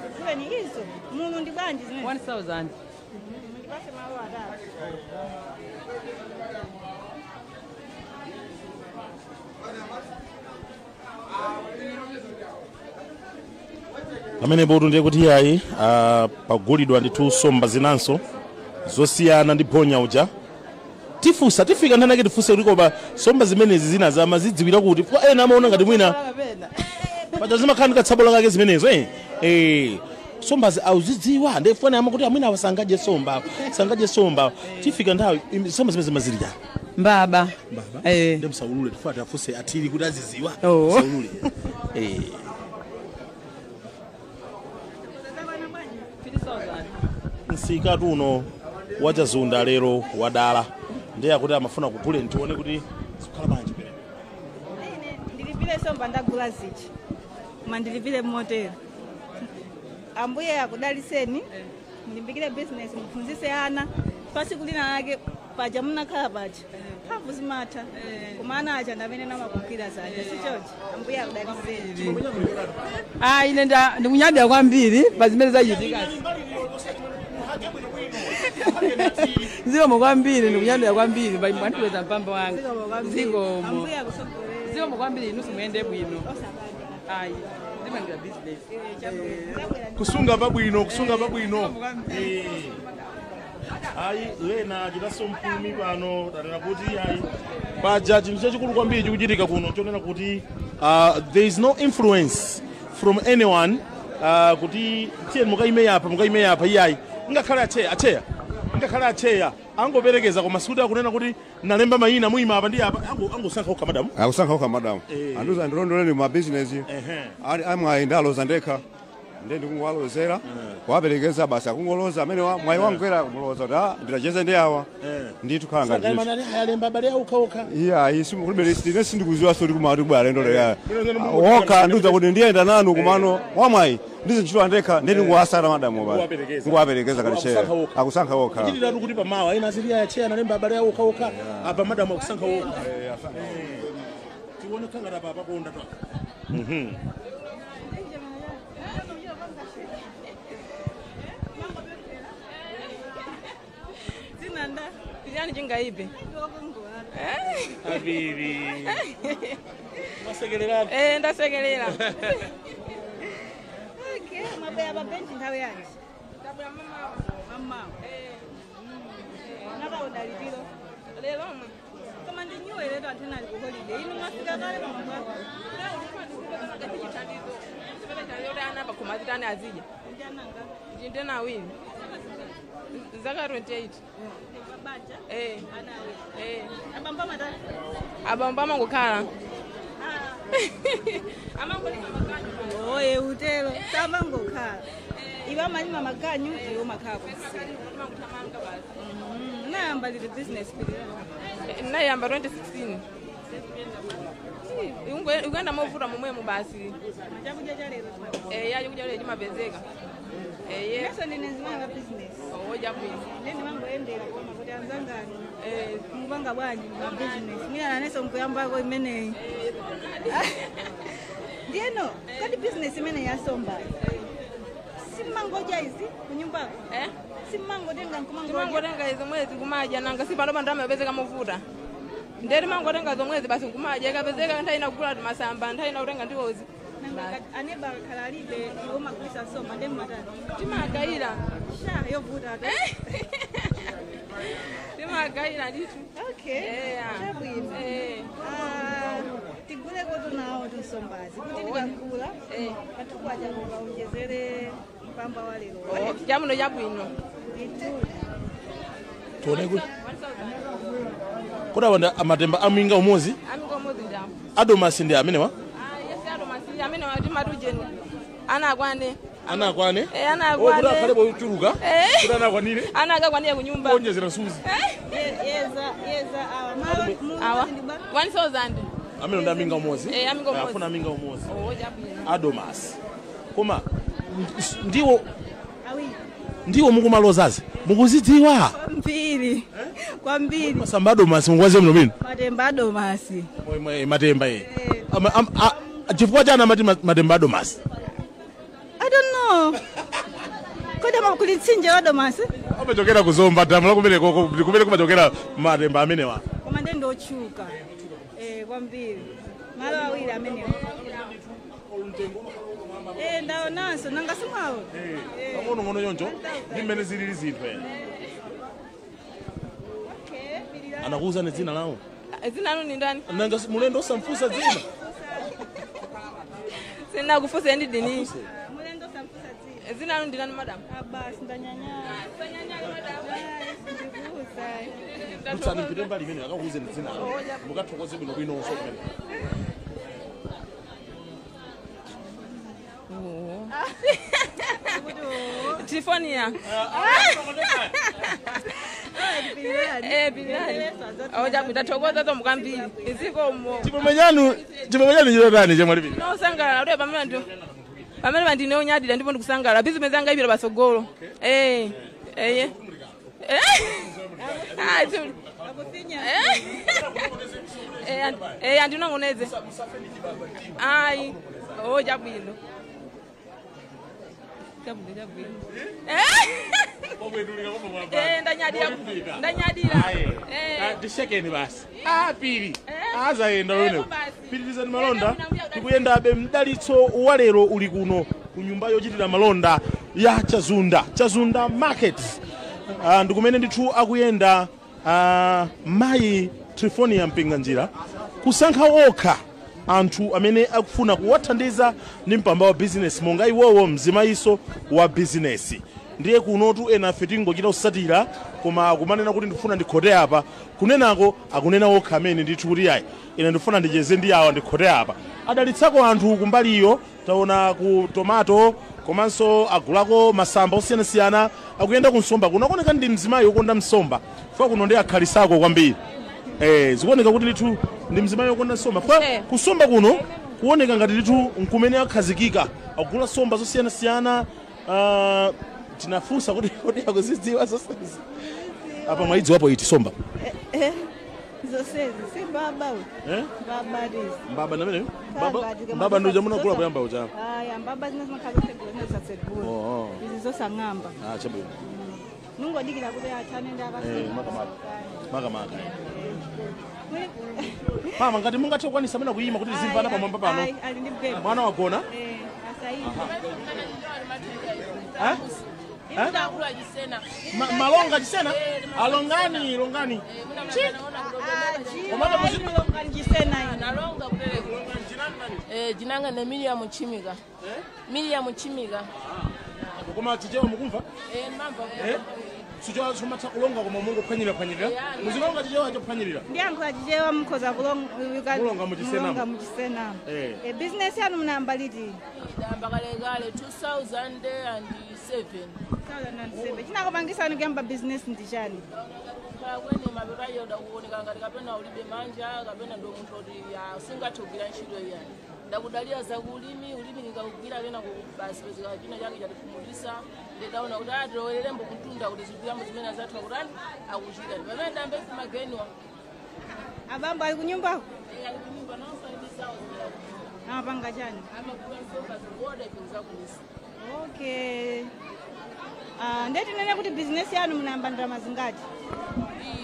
ndikuguleni izo. Mulu ndi bwanji zimene? 1000. Mundipase malo atatu. Pamenepo ndiye kuti iyayi, pagulidwa ndithu nsomba zinanso. Zosiyana ndi phonya uja. Tifusa tifika nthani yake tifuse kuti koma somba zimenezi zina zama zidziwira kuti kwa ena amaona ngati mwina paja zimakhala ndi katsabola kake zimenezo sombazi auzidziwa ndefuna ama kuti amwina awasangaje somba sangaje somba tifika nthawi somba zimene zimazilira Mbaba. Mbaba. Ndi msaulule tifuata afuse atili kuti aziziwa. Msaulule. Msika tuno wachazunda lero wadala ndiye akuti amafuna kugule ntione kuti zikhala bwanji pere. Ndilipire somba ndagula zichi. Koma ndilipire motero. Ambuye akudaliseni mulimbikire business muphunzise ana pasi kulina lake paja munakhala paja mphamvu zimatha koma ana aja ndamene namakugwira zaja sichochi ambuye akudaliseni. Ine ndikunyadira kwambiri pa zimene zachitika. Zikomo kwambiri ndikunyadira kwambiri mwandipeza mpambo wanga. Zikomo. Zikomo kwambiri inusu muyende bwino. Ayi. Business. Kusunga pabwino, kusunga pabwino. Ayi lena chitaso mpumi pano tanena kuti ayi paja chinthu chachikulu kwambiri chikuchitika kuno chonena kuti there is no influence from anyone kuti tiye mukaime apa mukaime apa iyayi ngakhale acheya ngakhale acheya angoperekeza koma sikuti akunena kuti nalemba mayina muima apa ndi apa angosankha okha madamu. Akusankha okha madamu. Anduza ndilondoleni ma business. Ali amwayi ndaloza ndekha. Ndiye ndikungowalozera kuwaperekeza basi akungoloza amene mwayi wangwera kumuloza kuti nditacheze ndi awa ndithu khala ngati ndithu. Alemba abale okha okha. Iya ayi kulibe list ine sindikuziwa soti kumati kubwera alendo leya. Okha nduza kuti ndiyenda nanu kumano wamwayi ndizi ntchito ndekha ndi ndinguwasala madamu basi. Nguwaperekeza kati cheya. Akusankha okha. Kuchitiratu kuti pamawa ena azili acheya analemba abale okha okha apa madamu akusankha okha. Tione kangata papa konda to. Zinanda Kijani chingaibe. Habibi. Masekelera. Ndasekelera. Okay, mabaya babenchi nthawi yanji. Tabula mama. Mama. Napa udalipiro. Lero mama. Koma ndi nyuwe lero anthu ena ali ku holiday. Inu mwafika kale pamabwa. Ndi ana awiri. Zaka 28. Babaja. Ana awiri. Abamba matatu. Abamba mangokhala. Amangolima maganyu. Oye utelo tamangokhala. Iwe amalima maganyu iwe umakhala kusiya. Nayamba lili business pilira. Nayamba 2016. Uganda movuta momwemo basi. Chakudya cha lero chimapezeka. Chakudya lero chimapezeka. Yeso ndine nzimanga business. Chabwino. Ndine mangoyendera koma kuti anzangani. Mupanga bwanji ma business. Mwina nanenso nkuyambako imeneyi. Ndiyeno, kodi business imene yasomba. Simmangodya izi kunyumbako? Simmangotenga nkumangodya. Timangotenga izi mwezi kumadya nanga si pano pano amapezeka movuta. Nderi mangotenga zomwezi basi nkumadya ikapezeka nthawi ina kugula masamba nthawi ina kutenga ndiwozi. Aneba akhala alibe iwo magulisa nsomba ndi mmatani. Timagayira. Sha yovuta ata. Timagayira ndithu. Okay. Chabwino. Tiguleko tunawo tinsombazi kuti tikagula pathuku aja kukaonjezere mpamba wa lero. Chamuno chabwino. Tione kuti kodi amatemba aminga umodzi? Aminga umodzi ndi apo. Adomasi ndi amenewa? Yes adomasi amenewa timati ana akwane. Ana akwane? Ana akwane. Kuti akhale bochuluka? Kuti ana akwanire? Ana akakwanire kunyumba. Kuonjezera suzi. Yeza awa. Malo Awa. 1000. Amene ndi aminga umodzi? Aminga umodzi. Afuna aminga umodzi. Chabwino. Adomasi. Koma ndiwo awiri. Ndiwo mukumalozazi. Mukuzidziwa? Kwambiri. Kwambiri. Masamba adomasi mukuwaziwa mno bwino? Matemba adomasi. Matemba chifukwa chani amati matemba adomasi? I don't know. Kodi kuli mtsinje wa domasi? Amachokera kuzomba damu la kumene koko kumene kumachokera matemba amenewa. Koma ndiye ndotchuka. Kwambiri. Malo awiri amenewa. Ndaonanso nanga simwawo. Pang'ono ng'ono yonjo ndi mmene zilili zinthu. Anakuuzani dzina lawo? Dzina lanu ni ndani? Nanga mulendo osamfunsa dzina? Sinakufunsa ndi dini. Afuse. Mulendo samfusa dzina. Dzina lanu ndi ndani madam? Abasi ndanyanya. Ndikuuza. Dutsani mpite mbali imene akakuuzeni dzina lawo. Mukathokoze bwino bwinonso kumene. Trifonia. Bilali. Oja kutathokoza to mukambiri. Izikomo. Chimwemwe chanu chitotani chemwalipira? Nosangalala kuti pamene ndi pamene pandine unyadira ndipo ndikusangalala bizinesi yanga ipita patsogolo. Eh. Eh. Ah, eh, andinongoneze. Ayi. Oh, chabwino. Chabwino, chabwino. Eh, ndanyadira. Ndanyadira. Eh. Tishekeni basi. Piri. Azayenda wene. Pitirizani malonda. Tikuyendabe mdalitso wa lero uli kuno ku nyumba yochitira malonda ya Chazunda. Chazunda Market. Ndikumene ndithu akuyenda mayi Trifonia Mpinganjira kusankha okha anthu amene akufuna kuwathandiza ndi mpamba wa bizinesi monga iwowo mzimayiso wa bizinesi. Ndiye kunotu ena afe tingochita kusatira koma akumanena kuti ndifuna ndikhote apa, kunenako akunena okha amene ndithu kuti ayi ine ndifuna ndicheze ndi awa ndikhote apa. Adalitsako anthu kumbaliyo, taona ku tomato komanso agulako masamba osiyanasiyana, akuyenda ku nsomba kuno. Akuoneka ndi mzimayi wokonda msomba fa kuno ndi akhalisako kwambiri. Zikuoneka kuti ndithu ndi mzimayi wokonda nsomba fa kusomba kuno kuoneka ngati ndithu nkumene akhazikika, akugula nsomba zosiyanasiyana. Tinafunsa kuti kodi akuzidziwa zonsezi apa mwaidziwapo iti somba? Zonsezi si mbaba uyu. Mbaba tizi. Mbaba ndamene? Mbaba, Mbaba ndi uja munagula kuyamba uja. Aya, mbaba zina zimakhala zotsegula zina zosatsegula. Oh. Izi zosang'amba. Chabwino. Nungodikira kuti athane ndi akasema. Makamaka. Makamaka. Mama ngati mungathe kukwanisa amene akuyima kuti tizimvana pamwamba pano. Ayi, ali ndi bebe. Mwana wagona? Asayi. Malonga chisena? Alongani, longani. Nalonga kupereka. Jinanga ne Miriam Chimiga. Miriam Chimiga. Koma chichewa mukumva? Mamva. Sichewa chomatha kulonga koma mungophwanyira phwanyirira. Muzilonga chichewa chophwanyirira. Ndiyankhula chichewa mukhoza kulonga Mulonga muchisenamo. mulonga muchisenamo. Business yanu munayamba liti? Ndayamba kalekale 2007. 2007. Chinakupangisani kuyamba business ndi chani? Khala kwene mapepa ayo kuoneka ngati kapena ulibe manja kapena ndo munthu oti singathe kugwira ntchito iyani. Ndakudalira za kulimi, ulimi ndikakugwira kena basi pezeka china chake chatiphumulisa. Ndidaona kuti atilowererembo kuntunda kuti zigwirambo zimene azathu akutani akuchita. Pamene ndayamba ife mageniwa. Abambo ali kunyumbako? Ali kunyumba nonso ali ndi zawo zimene akuchita. Amapanga chani? Amagula nsomba zikuoda ife kuzakulisa. Okay. Ndiye tinene kuti business yanu munayamba ndalama zingati?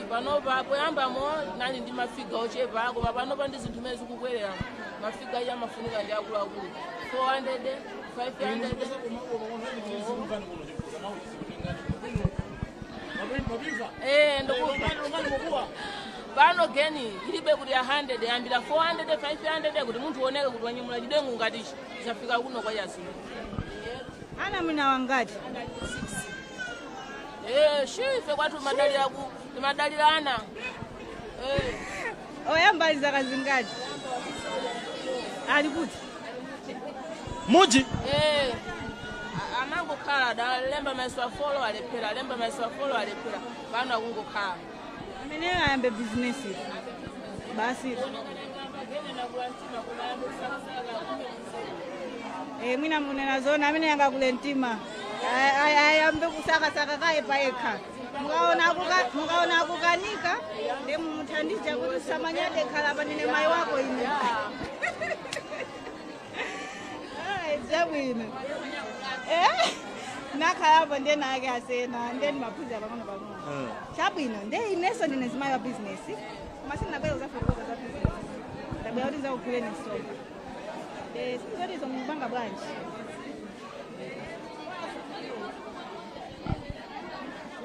Panopa poyambamo nali ndi mafiga ochepa koma panopa ndi zinthu zimene zikukwerera. Mafiga aja amafunika ndi akuluakulu 400, 500. Pano geni ilibe kuti 100 yambira 400, 500 kuti munthu uoneke kuti wanyamula chidengu ngati zafika kuno kwa Chazunda. Ana mwina wangati? 6. Shife kwathu madalira ku madalira ana. Oyamba ali zaka zingati? Ali kuti? Muji? Amangokhala da lemba maso afolo alephera, lemba maso afolo alephera. Pano akungokhala. Ameneyo ayambe business. Basi. Mwina munena zona amene angakule mtima. Ayambe kusakasaka kaye payekha. Mukaona akukanika ndiye mumuthandize kuti usamanyade khala panene mayi wako ine. Chabwino. Nakhalapo ndiye nake asena ndiye ndimaphunzira pang'ono pang'ono. Chabwino ndiye inenso ndine zimayi wa business. Koma sindinabwera kuzafotokoza za business. Ndabwera kuti ndizakuguleni nsomba. Sizoti izo mupanga bwanji.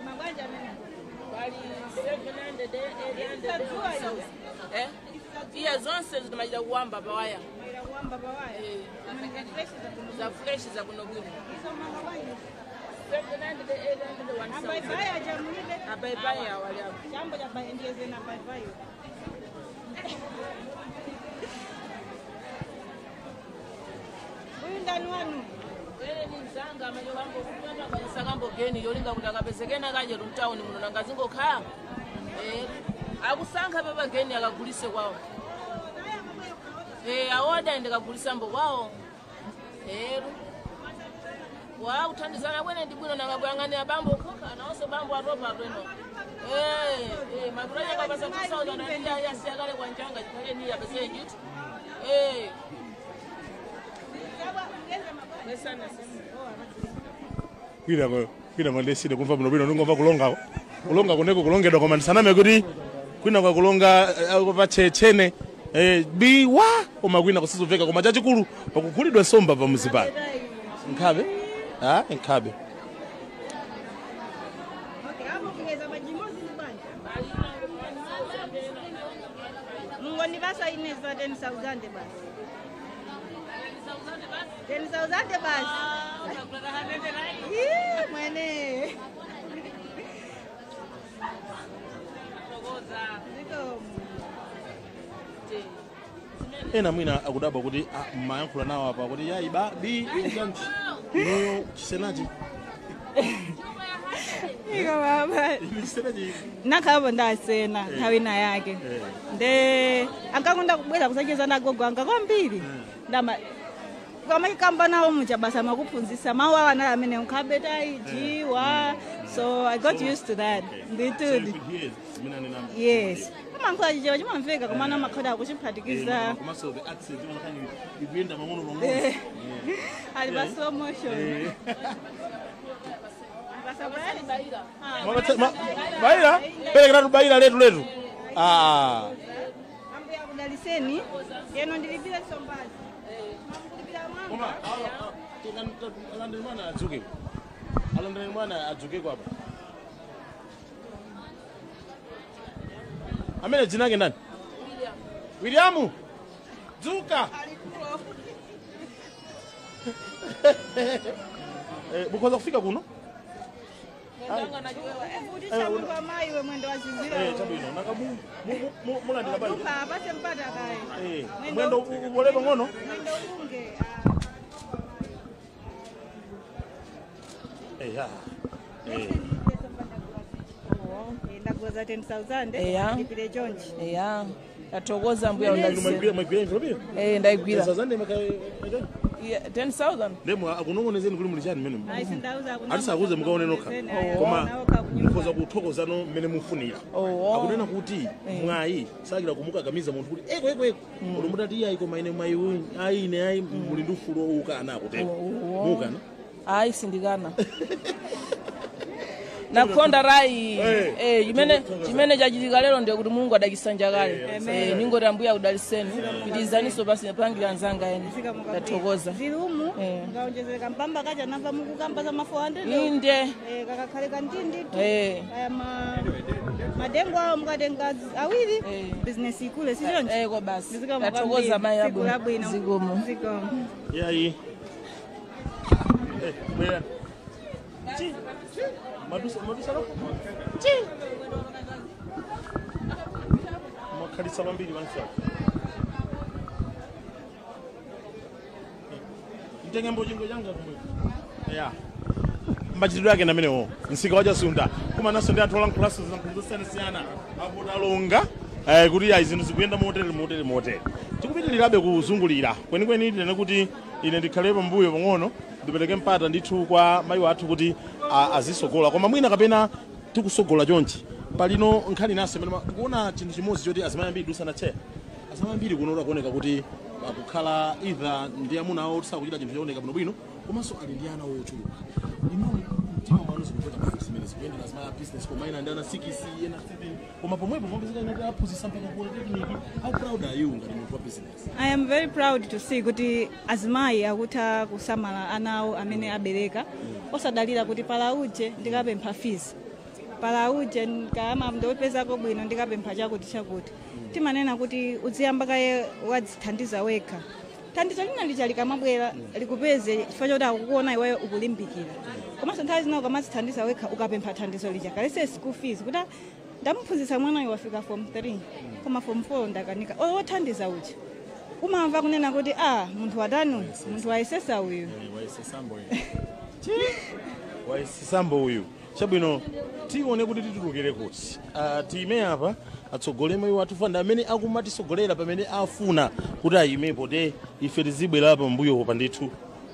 Mabwanja amene? Pali 700, 700 800. Eh? Iya zonse zimaita kuwamba pawaya. Kuwamba pawaya. Za fresh za kuno bwino. 700 800 1000. Abaibaya jamulibe. Abaibaya wali hapo. Jambo la baendeze na baibayo. Huyu ndani wanu. Wewe ni mzanga amayo wambo kupanda kwa sakambo geni yolinga kutakapezekena kaje runtown muno nangazingo kha. Eh akusankha baba geni akagulise kwawo. Eh awoda ndikagulisa mbo kwawo. Eh wa uthandizana kwene ndibwino nangabwangani abambo khokha naonso bambo atopa bwino. Eh eh mabulaja kabasa 2000 na ya siyakale kwanjanga chikhale ni yapese njitu. Eh kwina mandesile kumva bwino bwino ndingomva kulonga kulonga kuneko kulongedwa koma ndisaname kuti kwina kwakulonga pachechene biwa koma kwina kusizumveka koma chachikulu pakugulidwa nsomba pamuzi pano nkhabe nkhabe. Mungondivasa inezwa 10,000 basi. 10,000 basi. Ih, mwene. Ena mwina akudabwa kuti mayankhula nawo apa kuti yayi ba bi chanchi inoyo chisenachi. Iko baba. Nakabo ndasena nthawi ina yake. Nde ankakunda kubwera kusacheza na gogo anga kwambiri. Ndama kwamakamba nawo muchabasa makuphunzisa mawu awa amene nkhabeta jiwa. So I got used to that. Nditudi. Yes. Amankhula chichewa chimamveka komana makhoda akuchiphatikiza. Komanso the accent imakhani ikuyenda mang'ono mang'ono. Ali pa slow motion. Baira? Perekera baira letu letu. Ah. Ambuya kudaliseni. Yeno ndilipira sombazi. Koma alandeni mwana adzuke. Alandeni mwana adzuke kwapa. Amene dzina lake ndani? William. William. Dzuka. Bukhoza kufika kuno? Kuvutisa munthu amayi we mwendo wazizira. Chabwino nakamu mulandira bali. Duka apase mpata kaye. Mwendo ubole pang'ono. Mwendo unge. Ya. Ndakuza 10,000 ndipire chonchi. Ya. Tathokoza mbuya undaliseni. Mwagwira envelope? Ndaigwira. 10,000 10,000. Ndemo akunongonezeni kuli muli chani mmene. Ayi sindauza Atisakuze mukaone nokha. Koma mukhoza kuthokozano mmene mufunira. Akunena kuti mwayi sakira kumukakamiza munthu kuti eko eko eko. Kodi mutati iyayi koma ine mwayi uyu ayi ine ayi muli ndi ufulu ukana akutero. Mukana. Ayi sindikana. Nakonda rai chimene chachitika lero ndiye kuti Mulungu adakisanja kale. Ningoti ambuya kudaliseni pitizaniso basi pangira nzanga ene. Tathokoza. Zirumu ngaonjezereka mpamba kacha namba mukukamba za ma 400. Inde. Kakakhale kantindi tu. Aya madengo awo mukatenga awiri business ikule sichoncho. Ko basi. Tathokoza mayi abwino. Zikomo. Zikomo. Yayi. Bwera. Chi. Madusa madusa chi. Makhalisa kwambiri vantu ava. Mtenge mbochingo changa kumwe. Yeah. Machitidwe ake namenewo msika wachasunda koma naso ndi anthu olankhulaso zilankhulo zosiyanasiyana apo talonga kuti ayi zinthu zikuyenda motere motere motere. Tikupitirirabe kuzungulira kwenikweni tinene kuti ine ndikhale pambuyo pang'ono ndipereke mpata ndithu kwa mayi wathu kuti azisogola koma mwina kapena tikusogola chonchi palino nkhani naso imene tikuona chinthu chimodzi choti azimayi ambiri dusana che azimayi ambiri kuno akuoneka kuti akukhala either ndi amuna awo tisakuchita chinthu chooneka bwinobwino komanso ali ndi ana ochuluka. Ino mtima mwanu zikupota basi zimene zikuyendera azimayi a business koma ena ndi ana 6 ena 7 koma pomwepo pomwe ina aphunzitsa mpaka ku polytechnic. How proud are you ngati munthu wa business? I am very proud to see kuti azimayi akutha kusamala ana awo amene abereka osadalira kuti pala uje ndikapempha fees. Pala uje kama ndopezako bwino ndikapempha chakuti chakuti. Timanena kuti uziyamba kaye wadzithandiza wekha. Thandizo lina lija likamabwera likupeze chifukwa choti akukuona iweyo ukulimbikira. Komanso nthawi zina ukamadzithandiza wekha ukapempha thandizo lija kalese school fees kuti ndamuphunzitsa mwana uyu wafika form 3 koma form 4 ndakanika. Wothandiza uja umamva kunena kuti munthu watani munthu wayesesa uyu. Wayesesambo uyu. Chabwino tione kuti titulukire kuti tiyime apa atsogolemo iwo atufanda amene akumatisogolera pamene afuna kuti ayimepo te ife tizibwera pambuyo pa ndithu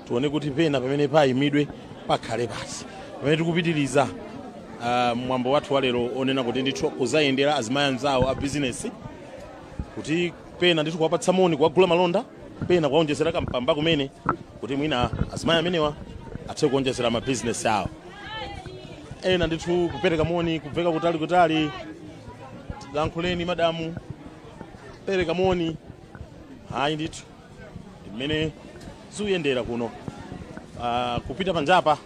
tione kuti pena pamene payimidwe pakhale pasi pamene tikupitiriza mwambo wathu walero onena kuti ndithu kuzayendera azimayi anzawo a bizinesi kuti pena ndithu kuwapatsa moni kuwagula malonda pena kuwaonjezera kampamba kumene kuti mwina azimayi amenewa athe kuonjezera mabizinesi awo. Ena ndithu kupereka moni kubveka kutali kutali lankhuleni madamu pereka moni hayi ndithu mmene zikuyendera kuno kupita panjapa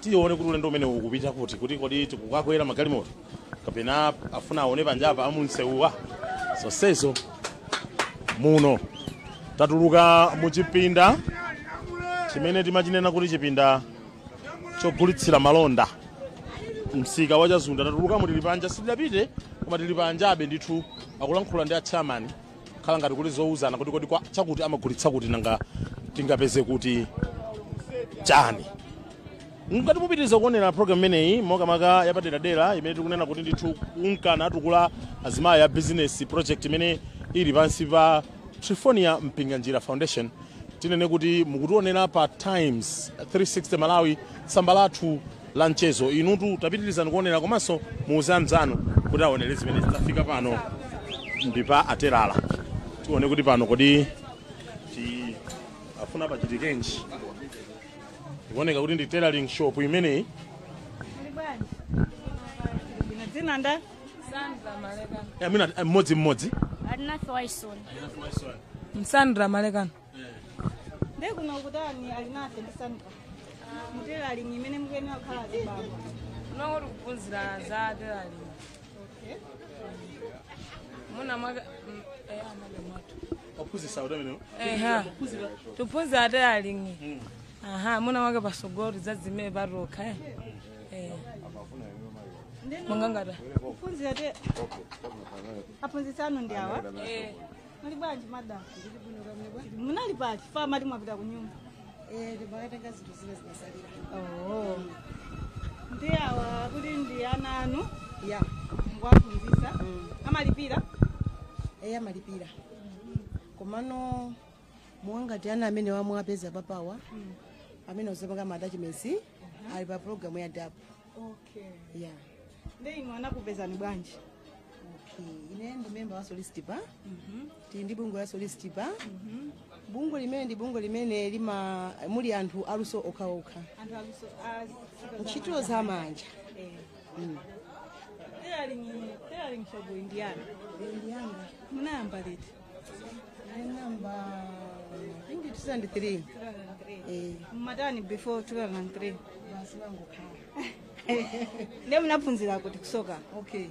tione kuti ulendo umene ukupita kuti kuti kodi tikukakwera magalimoto kapena afuna aone panjapa amunsewuwa zonsezo muno tatuluka muchipinda chimene timachinena kuti chipinda chogulitsira malonda msika wa Chazunda. Tatuluka mutili panja sitidapite koma tili panjabe ndithu akulankhula ndi achairman khala ngati kuti zouzana kuti kodi chakuti amagulitsa kuti nanga tingapeze kuti chani. Ngati mupitiriza kuonera program imeneyi mokamaka yapaderadera imene tikunena kuti ndithu kunkana atukula azimayi a business project imene ili pansi pa Trifonia Mpinganjira Foundation, tinene kuti mukutionera pa Times 360 Malawi tsamba lathu la mchezo. Inutu tapitirizani kuonera komanso muuze anzanu kuti aonere zimene zitafika pano ndi pa aterala. Tione kuti pano kodi ti afuna pachitikenji. Ikuoneka kuti ndi tailoring shop imeneyi. Dzina nda? Sandra Malekano. Amina mmodzi mmodzi. Alinafe Waison. Sandra Malekano. Ndiye kuno kutani Alinafe ndi Sandra. Mutailoring imene mukuyenera kukhala azibambo. Unongoti kuphunzira za tailoring. Okay. Muna mwaka madam wathu. Ophunzitsa utamene. Eha. Tuphunzira tailoring. Aha, muna mwaka pasogolo zazime barokha eh. Mungangata. Kuphunzira te. Aphunzitsa anu ndi awa? Eh. Muli bwanji madam? Munali pati fa mati mwapita ku nyumba. Ndimakatenga zinthu zina zinasalira. Oh. Ndi awa kuti ndi ana anu? Ya. Mukuwaphunzitsa? Amalipira? Amalipira. Komano muwangati ana amene wamwapeza papawa amene uzapanga ma attachments ali pa program ya DAP. Okay. Yeah. Ndi inu anakupezani bwanji? Okay. Ine ndi member wa Solstipa. Tili ndi bungwe la Solstipa. Bungwe limene ndi bungwe limene lima muli anthu aluso okhaokha. Anthu aluso ntchito za manja. Tailoring shop ndiyani? Ndiyanga. Munayamba liti? Namba I think 2003. Mmatani before 2003. Basi wangokhala. Ndiye munaphunzira kuti kusoka. Okay.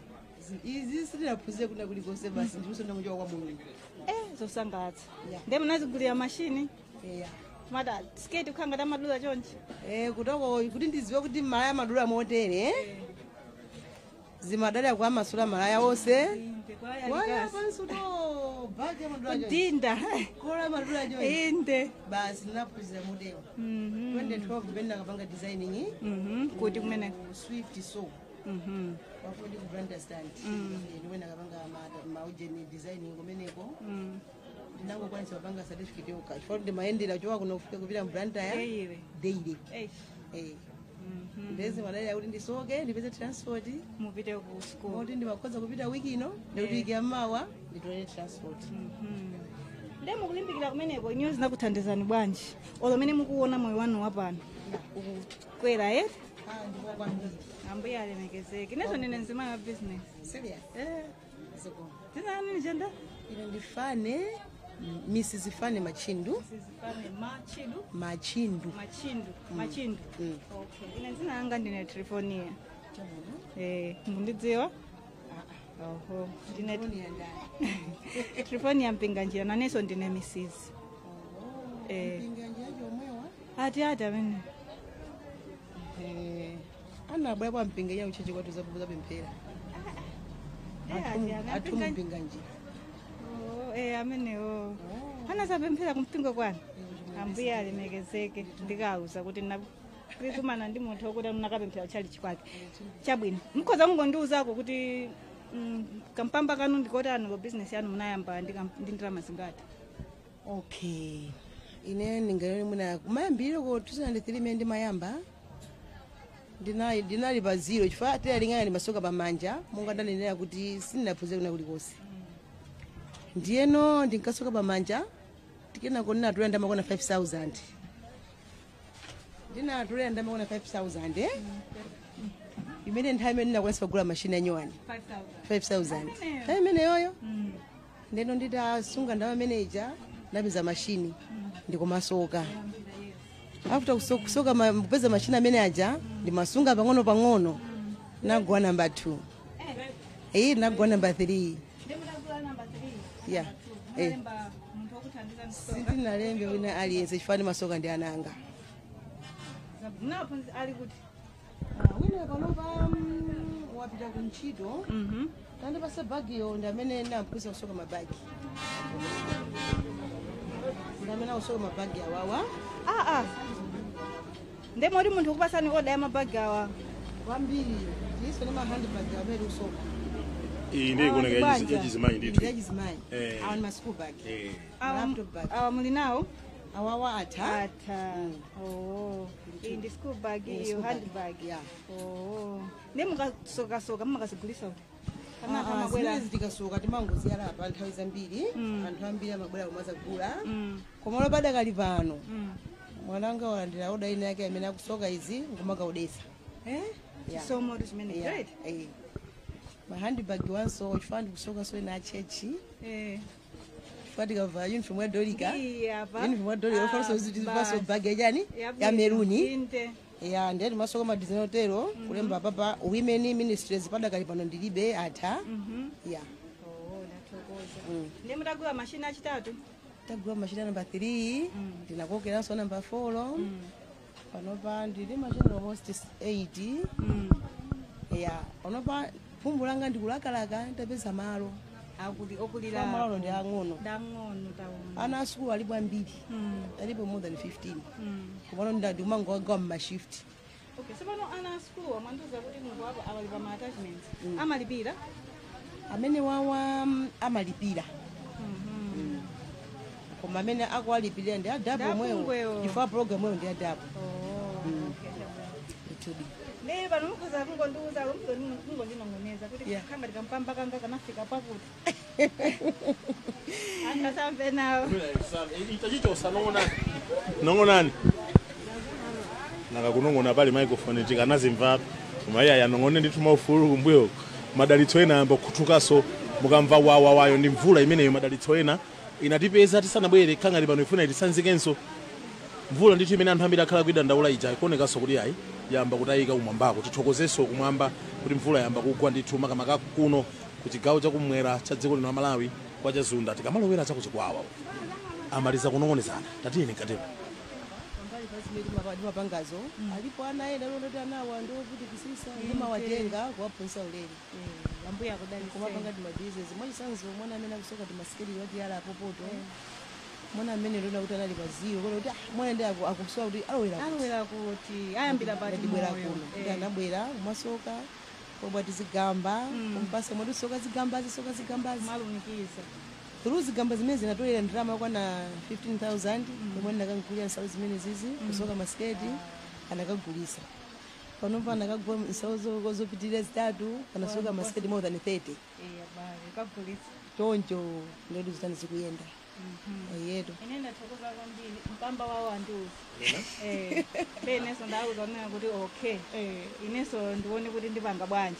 Izi sitinaphunzire kuna kulikonse basi ndiluso ndamuchoka kwa Mulungu. Zosangalatsa. Ndiye munazigulira mashini? Yeah. Mada skate ukhanga tamadula chonchi. Kutoko kuti ndiziwe kuti malaya madula motere. Zimadala kwa masula malaya onse. Waya pansu to bage madula chonchi. Kudinda. Kola madula chonchi. Inde. Basi ndinaphunzira modelo. 2012 ndipenda kapanga designing. Kuti kumene Swift so. Wafundi ku brand stand. Ndiwena kapanga maujeni designing kumeneko. Ndinangokwanisa kupanga certificate yoka. Chifukwa ndimayendera chowa kuno kufika kupita mbrand ya. Daily. Ndezi madali kuti ndisoke ndipeze transport mupite ku school. Moti ndimakhoza kupita wiki ino ndikuti wiki yamawa nditole transport. Ndiye mukulimbikira kumeneko inuyo zinakuthandizani bwanji? Olo mene mukuona moyo wanu wapano ukukwera eh? Ambuye alemekezeke. Inezo ndine mzimayi wa business. Serious? Ziko. Dzina lanu njenda? Ine ndifane Mrs. Fane Machindu. Mrs. Fane Machindu. Machindu. Machindu. Machindu. Okay. Ine dzina langa ndine Trifonia. Mundidziwa? Oho, ndine Trifonia Mpinganjira, nanenso ndine Mrs. Ati ati amene. Anabwera kwa Mpinganjira ucheche kwatu zapemphera. Athu Mpinganjira. Oh, amenewo. Anazapemphera kumpingo kwanu. Ambuye alemekezeke, ndikauza kuti ndikumana ndi munthu wokuti munakapemphera tchalichi kwake. Chabwino. Mukhoza kungondiuzako kuti kampamba kanu ndikotani ko business yanu munayamba ndi ndalama zingati? Okay. Ine ndingalole muna kumayambiriro ko 2003 imene ndimayamba ndinali pa zero chifukwa tinalingana ndi masoka pamanja monga ndanenera kuti sindinaphunzire kuna kulikonse. Ndiyeno ndinkasoka pamanja tikenako ndinatulera ndamakona 5000. Ndinatulera ndamakona 5000 imene nthawi imene ndinakwanisa kugula mashini anyuwani 5000 nthawi imene yoyo. Ndeno nditasunga ndalama imeneja ndapeza mashini ndikumasoka. After kusoka kupeza mashini amene aja ndimasunga pang'ono pang'ono nagwa namba 2. Nagwa namba 3. Yeah. Sindinalembe wina aliyense chifukwa ndimasoka ndi ananga. Wina panopa wapita kuntchito. Tandipasa bagiyo ndi amene ndamphunzitsa kusoka mabagi. Ndi amene akusoka mabagi awawa. Ndemoti munthu ukupasani oda ya mabagi awa. Kwambiri. Ndiso ndi ma handbag amene usoka. Iyi ndiye ikuoneka yachizimayi ndithu. Yachizimayi. Awa ndi ma school bag. Laptop bag. Awa muli nawo? Awawa atha. Atha. Oh. Iyi ndi school bag, iyo handbag. Yeah. Oh. Ndiye mukasokasoka mumakazigulisa kuti? Zimene tikasoka timangoziyala pa nthawi zambiri. Anthu ambiri amabwera kumazagula. Koma lopanda pano. Mwananga walandira oda ina yake amene akusoka izi nkumakaudetsa. Chisomo chimene, right? Ma handbag wanso chifukwa ndikusoka so ina achechi. Chifukwa tikavala uniform ya Dorika. Uniform ya Dorika ofanso zitipaso bag yachani ya meruni. Ya ndiye timasoka ma design otero kulemba papa women ministries padakali pano ndilibe atha. Yeah. Oh, ndathokoza. Ndiye mutagula mashini achitatu? Tagula mashini namba 3, ndinakokeranso namba 4. Panopa ndili mashini almost 8. Yeah, panopa phumbu langa ndikulakalaka ndapeza malo. Okulira malo ndi ang'ono. Ndang'ono taona. Ana asukulu alipo ambiri. Alipo more than 15. Kumano ndikumangowagawa mma shift. Okay, so pano ana asukulu amwandiuza kuti munthu wapo awalipa ma attachments. Amalipira? Amene wawa amalipira. Koma amene akuwalipirira ndi adapo omwewo. Chifukwa program eyo ndi adapo. Oh, okay. Ndiye pano mukhoza kungondiuza mungondinong'oneza kuti khanga ndikampamba kanga kanafika pakuti. Angasamve nawo. Itachichosa nong'onani. Nong'onani. Nakakunong'ona pali microphone tikanazimva. Koma iye ayanong'one ndithu maufulu kumbuyo. Madalitso ena ayamba kukhutukanso mukamva wawawayo ndi mvula imeneyo madalitso ena inatipeza tisanabwere khangati pano ifuna itisanzikenso. Mvula ndithu imene anthu ambiri akhala kuidandaula ija ikuonekanso kuti ayi yamba kutayika kumwambako. Tithokozenso kumwamba kuti mvula yamba kugwa ndithu makamaka kuno ku chigawo chakumwera cha dziko lino la Malawi kwa Chazunda tikamalowera chakuchikwawa. Amaliza kunong'onezana. Tatiyeni katero. Ndimapangazo alipo ana ena londoti anawa ndiovutikisisa ndimawatenga kuwaphunzitsa ulere. Ambuye akudalitseni. Kumapanga timabizinesi mwachisanzo mwana amene akusoka timasiketi wakiyala apopoto. Mwana amene ndona kuti anali pa zero kuti mwana ndi akusowa kuti alowera kuti. Alowera kuti ayambira pati ndibwera moyo. Kuno. Ndi anabwera kumasoka kobwa tizigamba kumpasa moti soka zigambazi soka zigambazi. Malumikiza. Through zigamba zimene zinatolera ndalama yakwana 15,000 komwe ndinakagulira nsalu zimene zizi kusoka masiketi anakagulisa. Panopa anakagula nsalu zopitirira zitatu anasoka masiketi more than 30. Kagulisa. Choncho ndodi zitani zikuyenda. Yetu. Ine ndathokoza kwambiri mpamba wawo andiuza. Ineso ndauza mena kuti okay. Ineso ndione kuti ndipanga bwanji.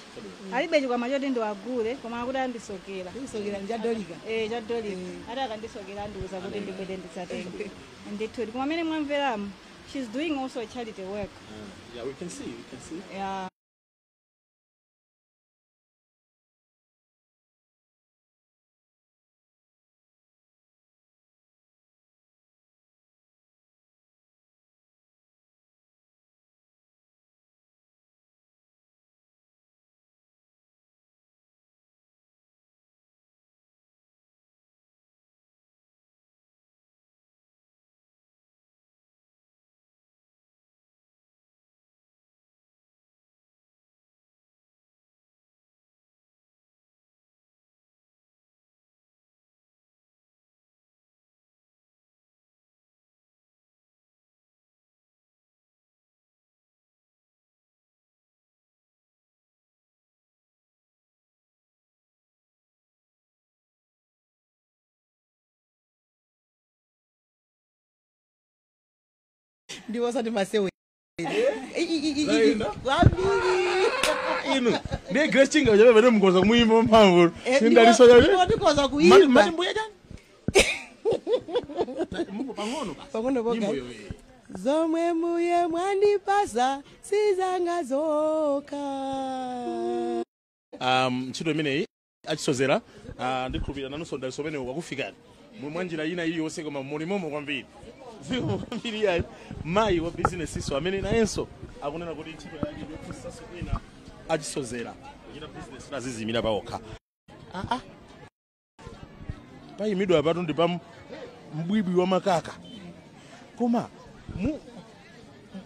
Alibe chikwama choti ndiwagule koma akuti andisokera. Ndisokera ndi chadolika. Chadolika. Ati akandisokera andiuza kuti ndibwere nditsatenge. Ndithu koma amene mwamveramu she's doing also charity work. Yeah, we can see, we can see. Yeah. Ndiwo sati masewe. Zaina. Kwambiri. Inu ndiye Grace Chinga uja pamene mukhoza kumuyimba mphamvu. Sindaliso chabe. Ndikoza kuimba. Mati mbuya chani? Mungu pang'ono basi. Pang'ono poka. Nyimbo iyo, eh. Zomwe muye mwandipasa sizanga zokha. Ntchito imeneyi achisozera, ndikhulupirira nanunso daliso umenewu wakufikani mwa njira ina iliyonse, koma mulimomo kwambiri, zikomo kwambiri. Yayi, mayi wa bizinesi iso amene nayenso akunena kuti ntchito yake ndiyophunzitsanso ena achisozera kuchita bizinesi nazizimira pawokha. Aa, payimidwa apatu ndi pa mbwibwi wa makaka, koma mu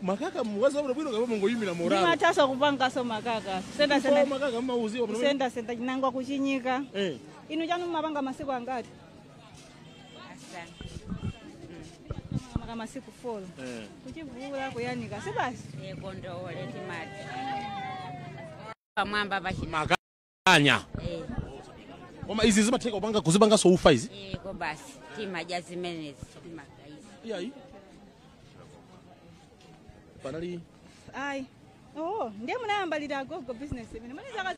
makaka muwazabulo bwino kapa mungoyimira moralo? Ndimathaso kupangaso makaka. Senda Kwa senda. Makaka mmauziwa pano? Senda senda chinangwa kuchinyika. Eh. Inu chanu mumapanga masiku angati? Maka masiku 4. Eh. Kuchivula, kuyanika sibasi. Kondowole timati pamwamba pachina. Makanya. Koma izi zimatheka kupanga, kuzipanganso ufa izi? Ko basi timadya zimenezi, timagaizi. Iyayi, panali Ayi, oh, ndiye munayamba liti agogo business imene mune zaka?